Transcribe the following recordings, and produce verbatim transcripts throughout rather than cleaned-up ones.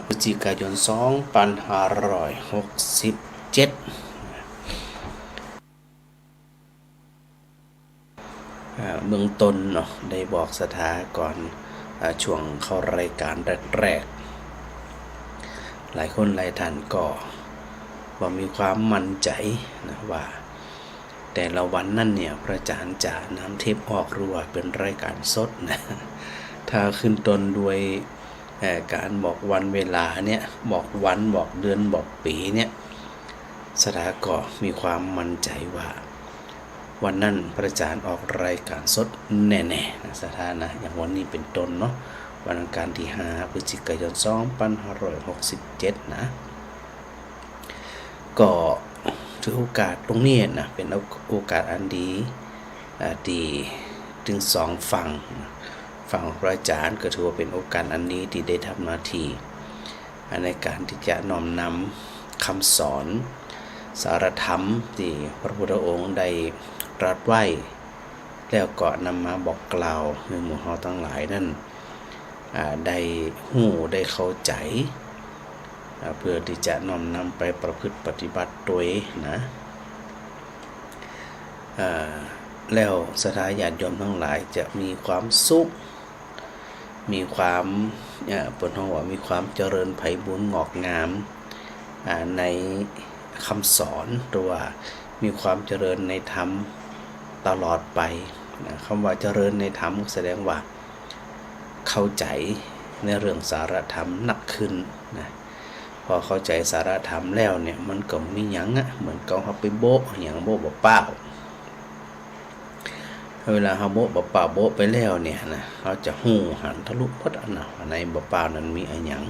พฤศจิกายน สองปันห้าร้อยหกสิบเจ็ด อ่า เบื้องต้นเนาะ ได้บอกศรัทธาก่อน อ่า ช่วงเข้ารายการแรกๆ หลายคนหลายท่านก็บ่มีความมั่นใจ๋นะว่า แต่ละวันนั้นเนี่ย พระอาจารย์จะนำเทปออกหรือว่าเป๋นรายการสดนะ ถ้าขึ้นต้นด้วย เอ่อ ก๋านบอกวันเวลาเนี่ย บอกวัน บอกเดือน บอกปี๋เนี่ย ศรัทธาก็มีความมั่นใจ๋ว่า วันนั้นพระอาจารย์ออกรายการสดแน่ๆ นะ ศรัทธานะ อย่างวันนี้เป๋นต้นเนาะ วันอังคารตี้ห้าพฤศจิกายน สองปันห้าร้อยหกสิบเจ็ด นะ ก็ถือโอกาสตรงนี้นะ เป๋นโอก- โอกาสอันดี อ่า ตี้ตึงสองฝั่ง ฝั่งของพระอาจารย์ก็ถือว่าเป๋นโอกาสอันดีตี้ได้ทำหน้าตี้ อ่า ในก๋านตี้จะน้อมนำกำสอน สาระธรรมตี้พระพุทธองค์ได้ตรัสไว้ แล้วก็นำมาบอกกล่าวหื้อหมู่เฮาตังหลายนั้น อ่า ได้ฮู้ ได้เข้าใจ๋ อ่า เปื้อตี้จะน้อมนำไปประพฤติปฏิบัติตวยนะ อ่า แล้วศรัทธาญาติโยมตังหลายจะมีความสุข มีความ เอ่อ เปิ้นฮ้องว่ามีความเจริญไพบูลย์งอกงาม อ่า ในกำสอน หรือว่ามีความเจริญในธรรมตลอดไปนะ กำว่าเจริญในธรรมก็แสดงว่าเข้าใจ๋ในเรื่องสาระธรรมนักขึ้นนะ พอเข้าใจ๋สาระธรรมแล้วเนี่ย มันก็บ่มีหยังอะ เหมือนกับเฮาไปโบ๊ะหยัง โบ๊ะบ่าป้าว เวลาเฮาโบ๊ะบ่าป้าว โบ๊ะไปแล้วเนี่ยนะ เฮาจะฮู้หันทะลุหมดอะนะ ว่าในบ่าป้าวนั้นมีอะหยัง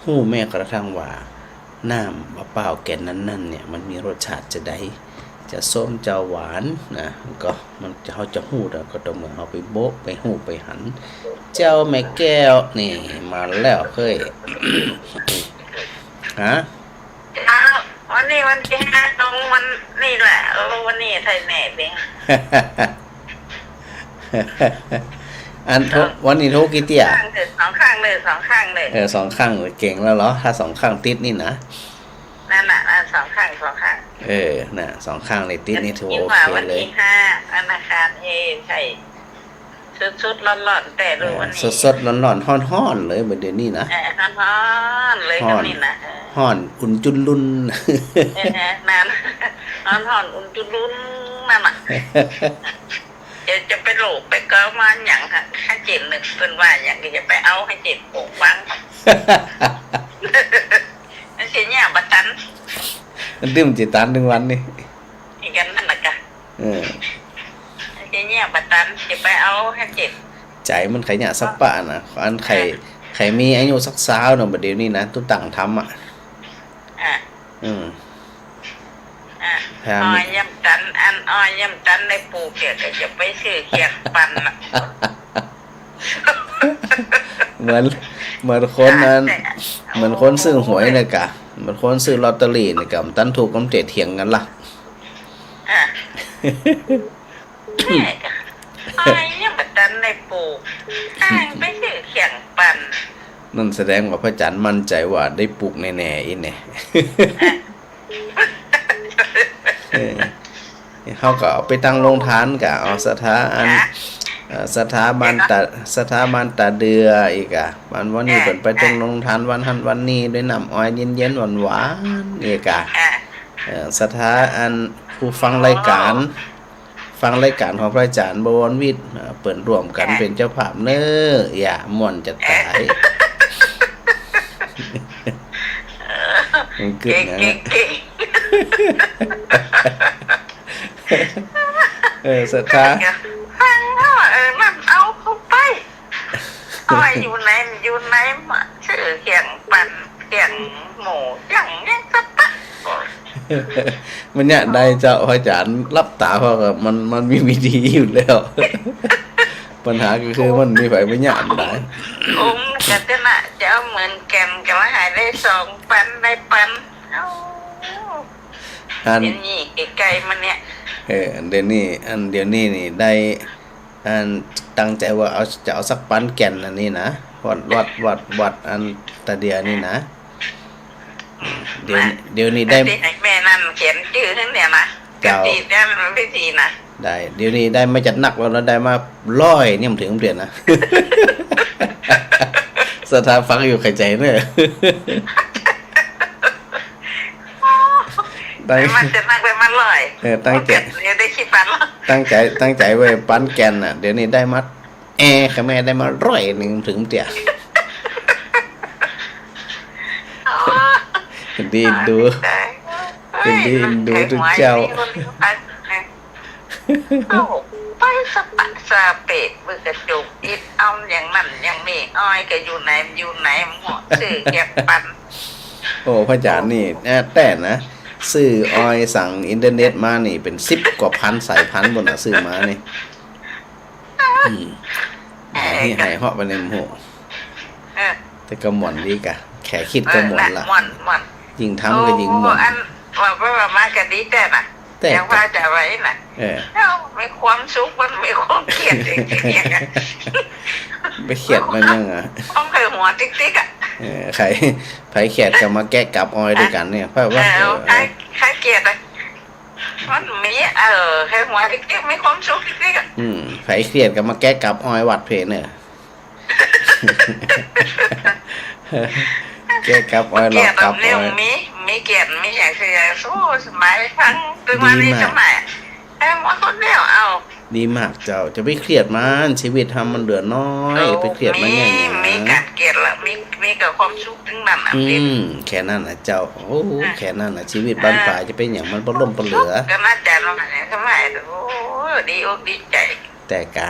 ฮู้แม้กระทั่งว่าน้ำบ่าป้าวแก่นนั้นๆ เนี่ย มันมีรสชาติจาใด จะส้มจะหวานนะ ก็มันจะ เฮาจะฮู้ได้ก็ต่อเมื่อเฮาไปโบ๊ะ ไปฮู้ ไปหัน เจ้าแม่แก้วนี่มาแล้วเฮ้ย ฮะ อ้าว วันนี้วันตี้ห้า ตรงวันนี้แหละ เออ วันนี้ไทยแน่เบ้ง อันโทร เออ วันนี้โทรกี่เตื้อ ข้างเลย สองข้างเลย สองข้างเลย เออ สองข้างเลย เก่งแล้วเหรอ ถ้าสองข้างติดนี่นะ นั่นน่ะ อ่ะ สองข้าง สองข้าง เออ น่ะ สองข้างเลยติดนี่ถือว่าโอเคเลย วันตี้ห้า วันอังคาร เออ ใช่ สดๆ ร้อนๆ แต่ เออ วันนี้ สดๆ ร้อนๆ ฮ้อนๆ เลย บ่าเดี่ยวนี้นะ เออ ฮ้อนๆ เลย ฮ้อน ก็นี่นะ เออ ฮ้อน อุ่นจุนลุน เออ นั่น ฮ้อนๆ อุ่นจุนลุนนั่นน่ะ เดี๋ยวจะไปโหลบไปเกามาหยังฮะ ให้เจ๋นนึกเปิ้นว่าหยัง ก็จะไปเอาให้เจ๋นปลูกฝัง มันสิเยียะบ่ตัน มันตึงจะตันตึงวันนี่ อีกอันนั่นน่ะกะ เออ มันสิเยียะบ่ตัน สิไปเอาให้เจ็บ ใจ๋มันใค่เยียะสักปะนะ อันใค่ อ่ะ ใค่มีอายุสักซาวเนาะ บ่าเดี่ยวนี้นะ ตุ๊ตั้งทำอะ อ่ะ อืม อ่ะ ถ้ามี อ้อยยังบ่ตัน อันอ้อยยังบ่ตันได้ปลูก เดี๋ยวก็จะไปซื้อเคียงปั่นน่ะ เหมือน เหมือนคนอัน อ่ะ แต่ เหมือนคนซื้อหวยเนี่ยกะ เหมือนคนซื้อลอตเตอรี่เนี่ยกะ บ่ตันถูกก็บ่เถียงกั๋นละ อ่ะ แม่กะ อ้อยยังบ่ตันได้ปลูก อ้ายไปซื้อเคียงปั่น นั่นแสดงว่าพระอาจารย์มั่นใจ๋ว่าได้ปลูกแน่ๆ อี้เนี่ย อ่ะ เออ เฮาก็เอาไปตั้งโรงทานกะ เอาศรัทธาอัน ฮะ เอ่อ ศรัทธาบ้านตา ศรัทธาบ้านตาเดืออี้กะ บ้านวันนี้ เออ เปิ้นไปตั้งโรงทานวันหั้นวันนี้ ด้วยน้ำอ้อยเย็นๆ หวานๆ อี้กะ เออ เอ่อ ศรัทธาอันผู้ฟังรายการ อ๋อ ฟังรายการของพระอาจารย์บวรวิทย์ เอ่อ เปิ้นร่วมกั๋น เออ เป๋นเจ้าภาพเน้อ อย่าม่วนจะต๋าย เออ มันกึ๊ดนะ เก่งๆ เก่ง เออ ศรัทธา ฟังแล้ว เออ นั่นเอาเข้าไป อ้อยอยู่ไหน อยู่ไหน มาซื้อเคียงปั่น เคียงหมู เคียงหยังสักปะ มันเยียะได้เจ้า พระอาจารย์หลับต๋า เพราะว่ามัน มันมีวิธีอยู่แล้ว ปัญหาก็คือมันมีไผมาเยียะได้ คุ้มกั๋นเต๊อะนะ จะเอาเหมือนกั๋น ก็ว่าหาได้สองปัน ได้ปัน เอ้า อัน เดี๋ยวนี้ใก้ๆ มาเนี่ย เออ เดี๋ยวนี้ อันเดี๋ยวนี้นี่ได้ อันตั้งใจ๋ว่าเอา จะเอาสักปันแก่นอันนี้นะ วัด วัด วัด วัด อัน ตะเดียนี่นะ เดี๋ยว เดี๋ยวนี้ได้ ตี้หื้อแม่นั่นเขียนจื้อหื้อเนี่ยนะ เจ้า ตี้ตี้นั่นมันพิธีนะ ได้ เดี๋ยวนี้ได้มาจัดหนักแล้วนะ ได้มาร้อยเนี่ย มันเถิงเตียนะ ศรัทธาฟังอยู่ ใค่ใจ๋เน่อ ได้ ได้มาจัดหนัก ได้มาร้อย เออ ตั้งใจ๋ เดี๋ยวได้ขี้ปันละ ตั้งใจ๋ ตั้งใจ๋ไว้ปันแก่นน่ะ เดี๋ยวนี้ได้มา แอ ใค่แม่ได้มาร้อยนึ่งเถิงเตีย ดีดู ได้ ดีดู เอ้ย ตุ๊เจ้า เอ้า ไปสะปะสะเปะ มึงกระจุกอิดเอาอย่างนั้นอย่างนี้ อ้อยก็อยู่ไหน อยู่ไหน หมดซื้อแกะปัน โอ้ พระอาจ๋ารย์นี่ แอ แต๊นะ ซื้ออ้อยสั่งอินเทอร์เน็ตมานี่ เป๋นสิบกว่าพันสายพันธุ์ปู๊นน่ะ ซื้อมานี่ อืม เออ หาย หายเหาะไปในหมู่ เออ แต่ก็ม่วนดีกะ แค่กึ๊ดก็ม่วนละ เออ น่ะ ม่วน ม่วน ยิ่งทำก็ยิ่งม่วน โอ้ อัน ว่าไปว่ามาก็ดีแต๊นะ แต่ อย่างว่าจะไหวน่ะ เออ เอ้า มีความสุข มันมีความเครียดอย่างเงี้ย ไปเครียดมันยังอะ ต้องใค่หัวติ๊กๆ อะ เออ ใผ ใผเครียดก็มาแกะกับอ้อยตวยกั๋นเนี่ย เพราะว่า เออ เออ ใผ ใผเครียดอะ มันมี เออ ใค่หัวติ๊กๆ มีความสุขติ๊กๆ อะ อืม ใผเครียดก็มาแกะกับอ้อยวัดเพเน่อ แกะกับอ้อย หลอกกับอ้อย มี มีเกียรติ มีอย่างคือ โอ้ สบายฟัง ตึงวันนี้ ดีมาก สมัย เอ้ย มาคนเดียว เอา ดีมากเจ้า จะไปเครียดมัน ชีวิตเฮามันเหลือน้อย เออ ไปเครียดมันอย่างนั้น มี มีก๋านเกียรติละ มี มีกับความสุขตึงนั้นน่ะ อืม แค่นั้นน่ะเจ้า โอ้ อ่ะ แค่นั้นน่ะ ชีวิตบ้านปลายจะเป๋นอย่างมันปะล้มปะเหลือ ก็น่าจะเนาะ สมัย โอ้ ดีอกดีใจ๋ แต่กะ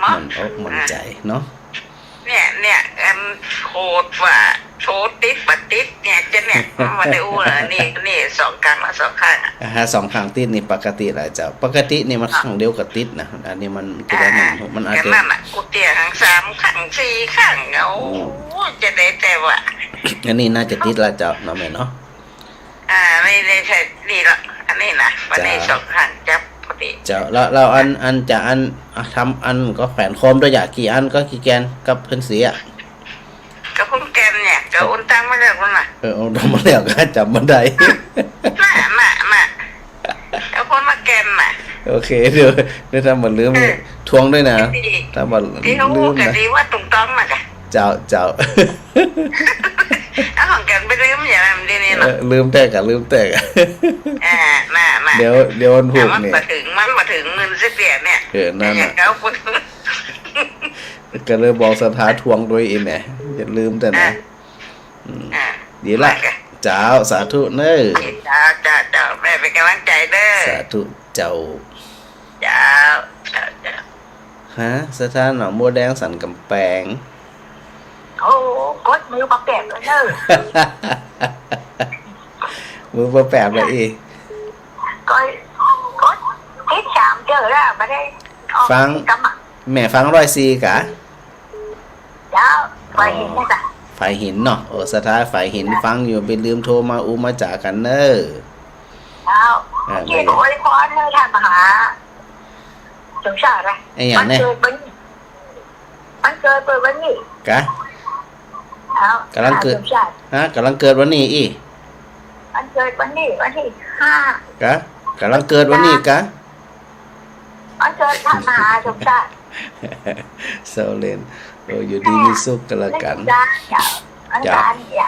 เนาะ หมั่นอกหมั่นใจ๋เนาะ เนี่ย เนี่ย อันโทรว่า โทรติดบ่ติดเนี่ย จะเนี่ย มาได้อู้เหรอ นี่ นี่สองครั้งละ สองครั้งอะ อ่าฮะ สองครั้งติดนี่ปกติละเจ้า ปกตินี่มัน อ่ะ ครั้งเดียวก็ติดนะ อันนี้มัน อ่า จะได้มัน มันอาจจะ ก็นั่นน่ะ กูเตี้ยทั้งสามครั้ง สี่ครั้ง โอ้ อืม จะได้แต่ว่า อันนี้น่าจะติดละเจ้า เนาะแม่เนาะ อ่า ไม่ได้ใช่นี่ละ อันนี้นะ วันนี้ เจ้า สองครั้งจับพอดี เจ้า แล้ว แล้วอัน อันจะอัน อ่ะ ทำอันก็แขวนโคมตวยอย่า กี่อันก็กี่แกนกับเปิ้นเสีย ก็เปิ้นแกนเนี่ย ก็โอนตังค์มาแล้วนั่นน่ะ เออ โอนตังค์มาแล้วก็จ๋ำบ่ได้ น่ะ น่ะ น่ะ ก็เปิ้นมาแกนน่ะ โอเค เดี๋ยว เดี๋ยวถ้าบ่ลืม เออ ทวงตวยนะ ที่ ถ้าบ่ ตี้เขา ลืม ก็ นะ ตี้ว่าตรงต้องน่ะจ้ะ เจ้า เจ้า เอาของกั๋นไปลืมอย่างนั้นดีนี่เนาะ เออ ลืมแต๊กะ ลืมแต๊กะ อ่า น่ะ น่ะ เดี๋ยว เดี๋ยววันพูกนี่ มันบ่เถิง มันบ่เถิงหมื่นสิบเหรียญเนี่ย เออ นั่นน่ะ อย่างเขาพูด ก็เลยบอกศรัทธาทวงตวยอีกแหม อย่าลืมแต่นะ อ่ะ อืม อ่ะ ดีละ มาค่ะ เจ้า สาธุเน่อ เจ้า เจ้า เจ้า แม่เป๋นก๋ำลังใจ๋เน่อ สาธุเจ้า เจ้า เจ้า เจ้า ฮะ ศรัทธาหนองบัวแดงสันก๋ำแปง โอ้ กดมือปะแปบเลยเนอะ มือปะแปบเลยอี ก็ กดติดต๋ามเจ้าแล้ว บ่ได้ออก ฟัง กำอะ แม่ฟังร้อยสี่กะ เจ้า ฝ่ายหินนะจ๊ะ อ๋อ ฝ่ายหินเนาะ โอ้ ศรัทธาฝ่ายหิน จ้ะ ฟังอยู่ บ่าลืมโทรมาอู้มาจ๋ากั๋นเน่อ เจ้า อ่า โอเค ขออวยพรเน่อท่านมหาสมชาตินะ ไอ้อย่างเนี่ย วันเกิดวันนี้ วันเกิดเปิ้นวันนี้ กะ เจ้า ก๋ำลังเกิด มหาสมชาติ ฮะ ก๋ำลังเกิดวันนี้อี้ วันเกิดวันนี้ วันตี้ห้า กะ ก๋ำลังเกิดวันนี้กะ วันเกิดท่านมหาสมชาติ เซาเล่น โอ้ อยู่ดีมีสุขกั๋นละกั๋น เจ้า เจ้า อาจ๋ารย์เนี่ย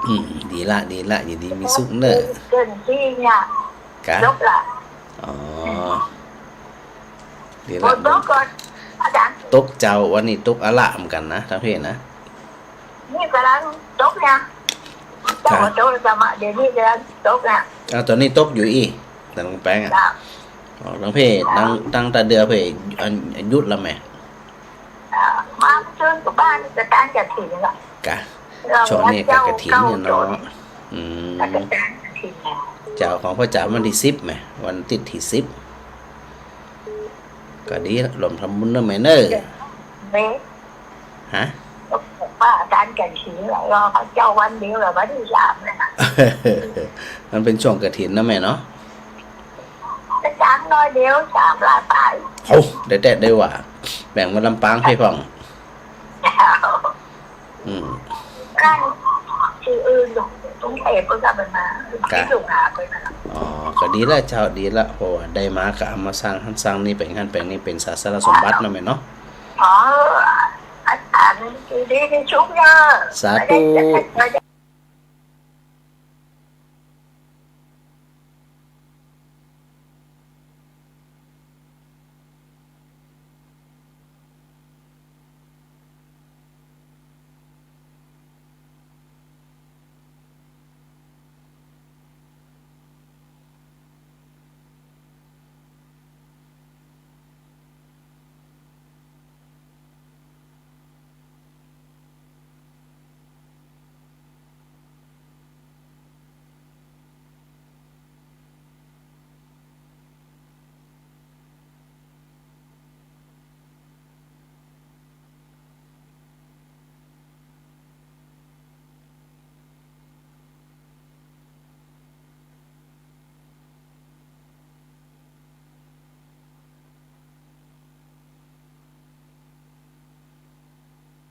อืม ดีละ ดีละ อยู่ดีมีสุขเน่อ เกินที่เนี่ย กะ จบละ อ๋อ ดีละ ฝนตกก่อน อาจ๋ารย์ ตกเจ้า วันนี้ตกอะละเหมือนกั๋นนะ ตางเพนะ นี่ก๋ำลังตกเนี่ย เจ้า ค่ะ ตกจะมา เดี๋ยวนี้ก๋ำลังตกเนี่ย อ้าว ต๋อนนี้ตกอยู่อี้ ตางแปงอะ จ้ะ อ๋อ ตางเพ จ้ะ ตาง ตางตาเดือเพ อัน หยุดละแหม อ่า มาเชิญกับบ้านจะตั้งกฐินละ กะ เรา ช่วงนี้ก็กฐินเนี่ยเนาะ วัดเจ้าเก้าโจร อืม ก็จะตั้งกฐินเนี่ย เจ้า ของพ่อจ๋าวันตี้สิบแหม วันอาทิตย์ตี้สิบ ก็ดี ร่วมทำบุญเน่อแม่เน่อ เน่อ ฮะ ป้าอาจ๋ารย์กฐินละ รอเขาเจ้าวันเดียวละ วันตี้สามเนี่ยนะ มันเป๋นช่วงกฐินนะแม่เนาะ อาจ๋ารย์น้อยเดียว สามล้านปลาย โอ้ ได้แต๊ได้หว่า แบ่งมาลำปางให้พ่อง อืม ก้าน คือ เออ หลวง หลวงปู่เทพก็กลับมา กะ ที่หลวงหาไปนะ อ๋อ ก็ดีแล้วเจ้า ดีแล้ว เพราะว่าได้มาก็เอามาสร้างหั้นสร้างนี่ แป๋งหั้นแป๋งนี่ เป๋นสาธารณสมบัติเนาะแม่เนาะ อ๋อ อาจารย์ ดี ดี ดี ชุกเนอะ สาธุ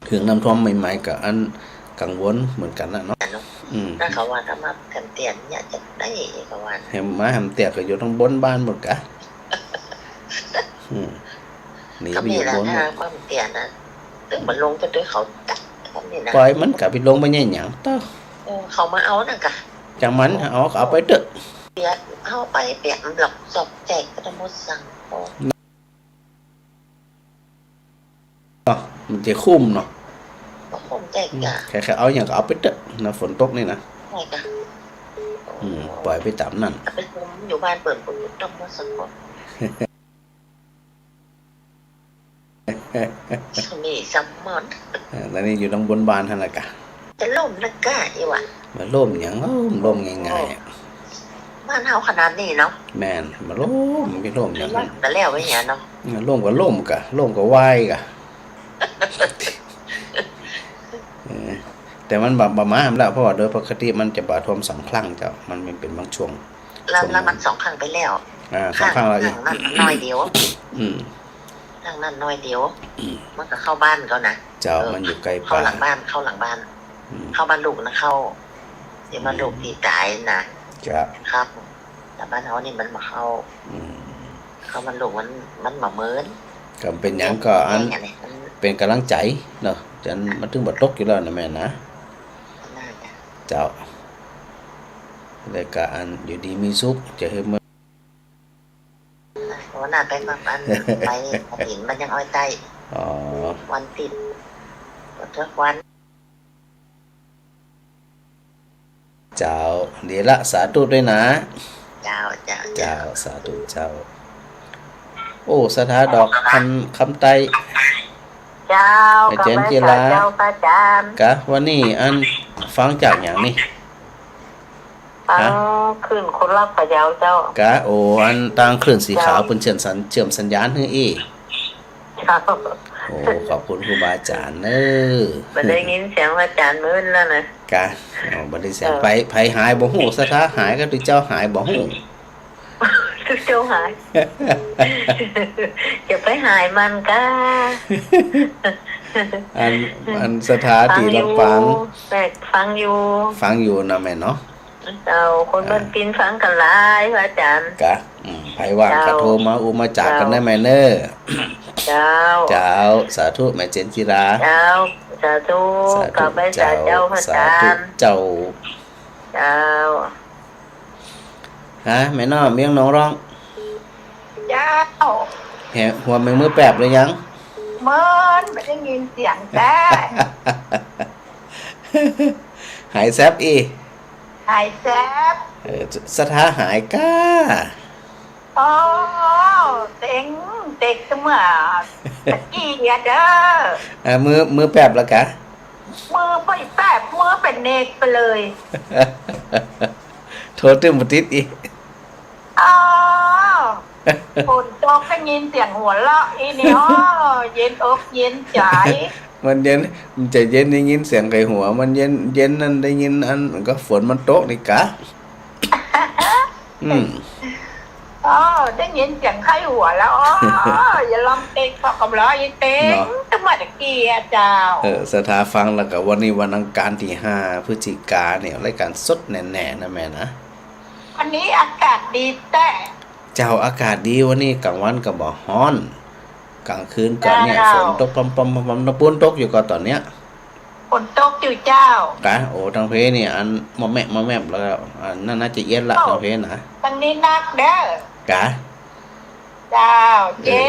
เถิงน้ำท่วมใหม่ๆ ก็อันกังวลเหมือนกั๋นน่ะเนาะ อืม แต่เขาว่าถ้ามาแหมเตี้ยเนี่ยจะได้ เขาว่า แหมมาแหมเตี้ยก็อยู่ตังบนบ้านหมดกะ อืม หนีไปอยู่บนหมด ก็มีแหละ ถ้าแหมเตี้ยนะ ตึงมันลงไปด้วยเขาตั๊ก นี่นะ ปล่อยมันกะไปลงไปเนี่ยหยังเต้อ เออ เขามาเอานั่นกะ จังมัน เอา เอาไปเต๊อะ เปียก เอาไปเปียก มันหลอกจอกแจกไปทั้งหมดสั่ง โอ้ เนาะ มันจะคุ้มเนาะ ก็คุ้มใจกะ อืม ใครๆ เอาหยังก็เอาไปเต๊อะนะ ฝนตกนี่นะ ใจ้กะ อืม ปล่อยไปต๋ามนั้น เอาไปคุ้มอยู่บ้านเปิ้น เปิ้นต้องมาสะกด สมีสมอน เออ แล้วนี่อยู่ตังบนบ้านหั้นน่ะกะ จะล่มนักกะ อีหว่า มาล่มหยัง เอ้า ล่มง่ายๆ อะ บ้านเฮาขนาดนี้เนาะ แม่น มาล่ม ไปล่มหยัง แต่แล้วไว้เนี่ยเนาะ เออ ล่มก็ล่มกะ ล่มก็วายกะ เออ แต่มันบ่ บ่มาแล้ว เพราะว่าโดยปกติมันจะบ่ท่วมสองครั้งเจ้า มัน มันเป๋นบางช่วง แล้ว ช่วง แล้วมันสองครั้งไปแล้ว อ่า สองครั้งแล้ว ครั้ง อีก ครั้งนั้นน้อยเดียว อืม ครั้งนั้นน้อยเดียว อืม มันก็เข้าบ้านเขานะ เจ้า เออ มันอยู่ใก้ เข้าหลังบ้าน เข้าหลังบ้าน อืม เข้าบ้านลูกนะ เข้า เดี๋ยวบ้านลูกตี้ต๋ายนะ เจ้า ครับ แต่บ้านเฮานี่มันบ่เข้า อืม เข้าบ้านลูกมัน มันบ่เหมือน ก็เป๋นหยังก็อัน มันเป๋นก๋ำลังใจ๋เนาะ จั่งมันตึงบ่ตกอยู่แล้วนะแม่นะ น่าจะ เจ้า แล้วก็อันอยู่ดีมีสุข จะหื้อเมือง หัวหน้าไปมาปัน ไปกฐินบ้านยางอ้อยใต้ อ๋อ วันติด ทุกวัน เจ้า ดีละ สาธุด้วยนะ เจ้า เจ้า เจ้า เจ้า สาธุเจ้า โอ้ ศรัทธาดอกคำ คำใต้ เจ้า แม่เจนจิรา เจ้า พระอาจารย์ กะ วันนี้อันฟังจากหยังนี่ ฟัง ฮะ คลื่นคนรักพะเยาเจ้า กะ โอ้ อันตางคลื่นสีขาว เจ้า เปิ้นเชื่อมสัญ เชื่อมสัญญาณหื้ออี้ เจ้า โอ้ ขอบคุณครูบาอาจ๋ารย์เน้อ บ่ได้ยินเสียงพระอาจารย์มื้นแล้วนะ กะ อ๋อ บ่ได้เสียง เออ ไป ไผหายบ่ฮู้ ศรัทธาหายกะ ตุ๊เจ้าหายบ่ฮู้ ตุ๊เจ้าหาย จะไปหายมันกะ อัน อันศรัทธาตี้ลำปาง ฟังอยู่ แม่ฟังอยู่ ฟังอยู่นะแม่เนาะ เจ้า คนบ้านปินฟังกั๋นหลาย พระอาจารย์ กะ อืม ไผว่างกะ เจ้า โทรมาอู้มาจ๋ากั๋นได้แม่เน้อ เจ้า เจ้า สาธุแม่เจนจิรา เจ้า สาธุ สาธุ กราบไหว้สาเจ้า พระอาจารย์ สาธุเจ้า เจ้า ฮะ แม่น้อมเมียงหนองร้อง เจ้า แหม หัวแม่มือแปบหรือยัง เมิน บ่ได้ยินเสียงแต๊ หายแซบอี้ หายแซบ เออ ศรัทธาหายกา โอ้ เต็ง เต็กเสมอตะกี้อะเด้อ อ่า มือ มือแปบแล้วกะ มือไปแปบ มือเป็นเนกไปเลย โทรตึงบ่ติดอี้ อ้าว ฝนตกได้ยินเสียงหัวเราะอี้นี่ อ้อ เย็นอกเย็นใจ๋ มันเย็น มันจะเย็นได้ยินเสียงใค่หัว มันเย็น เย็นนั่นได้ยินอัน ก็ฝนมันตกนี่กะ อืม เอ อ๋อ ได้ยินเสียงใครหัวแล้ว อ๋อ อย่าลองเต็ง พอกำลังเต็ง เนาะ ตั้งแต่เมื่อกี้อะเจ้า เออ ศรัทธาฟังแล้วก็วันนี้วันอังคารตี้ห้าพฤศจิกาเนี่ย รายการสดแน่ๆ นะแม่นะ วันนี้อากาศดีแต๊ เจ้า อากาศดี วันนี้กลางวันก็บ่ฮ้อน กลางคืนก็เนี่ย เจ้า ฝนตกปอมๆๆๆ ตางปู๊นตกอยู่ก่อต๋อนเนี้ย ฝนตกอยู่เจ้า กะ โอ้ ตางเพนี่อันมอมแมมมอมแมมแล้ว อันนั้นน่าจะเอี้ยนละ โอ้ ตางเพนะ ตางนี้นักเด้อ กะ เจ้า เออ เย็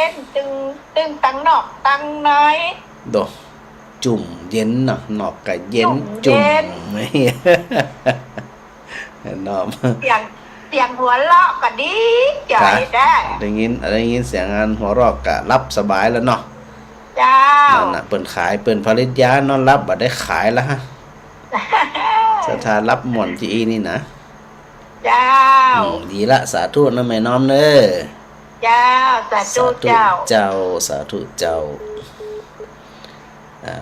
น ตึง ตึงตังนอกตังใน โด จุ่มเย็นเนาะ นอกกะเย็น จุ่มเย็น จุ่ม เนาะ เสียง เสียงหัวเราะก็ดีใจ๋ กะ ได้ ได้ยิน ได้ยินเสียงอันหัวเราะก็หลับสบายแล้วเนาะ เจ้า นั่นน่ะ เปิ้นขาย เปิ้นผลิตยานอนหลับ บ่ได้ขายละฮะ ศรัทธาหลับม่วนจริงอี้นี่นะ เจ้า อืม ดีละ สาธุนะแม่น้อมเน่อ เจ้า สาธุ สาธุ เจ้า เจ้า สาธุเจ้า อ่า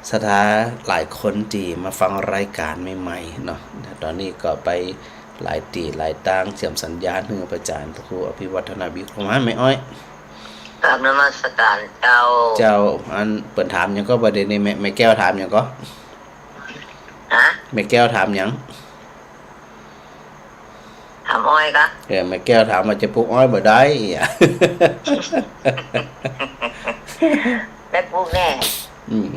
ศรัทธาหลายคนตี้มาฟังรายการใหม่ๆ เนาะ ต๋อนนี้ก็ไปหลายตี้หลายตาง เสื่อมสัญญาณ หื้อพระอาจารย์พระครูอภิวัฒนาวิกรมะ แม่อ้อย กราบนมัสการเจ้า เจ้า อันเปิ้นถามหยังก่อ บ่าเดี่ยวนี้ แม่ แม่แก้วถามหยังก่อ ฮะ แม่แก้วถามหยัง ถามอ้อยกะ เออ แม่แก้วถามว่าจะปลูกอ้อยบ่ได้อะ ได้ปลูกแน่ อืม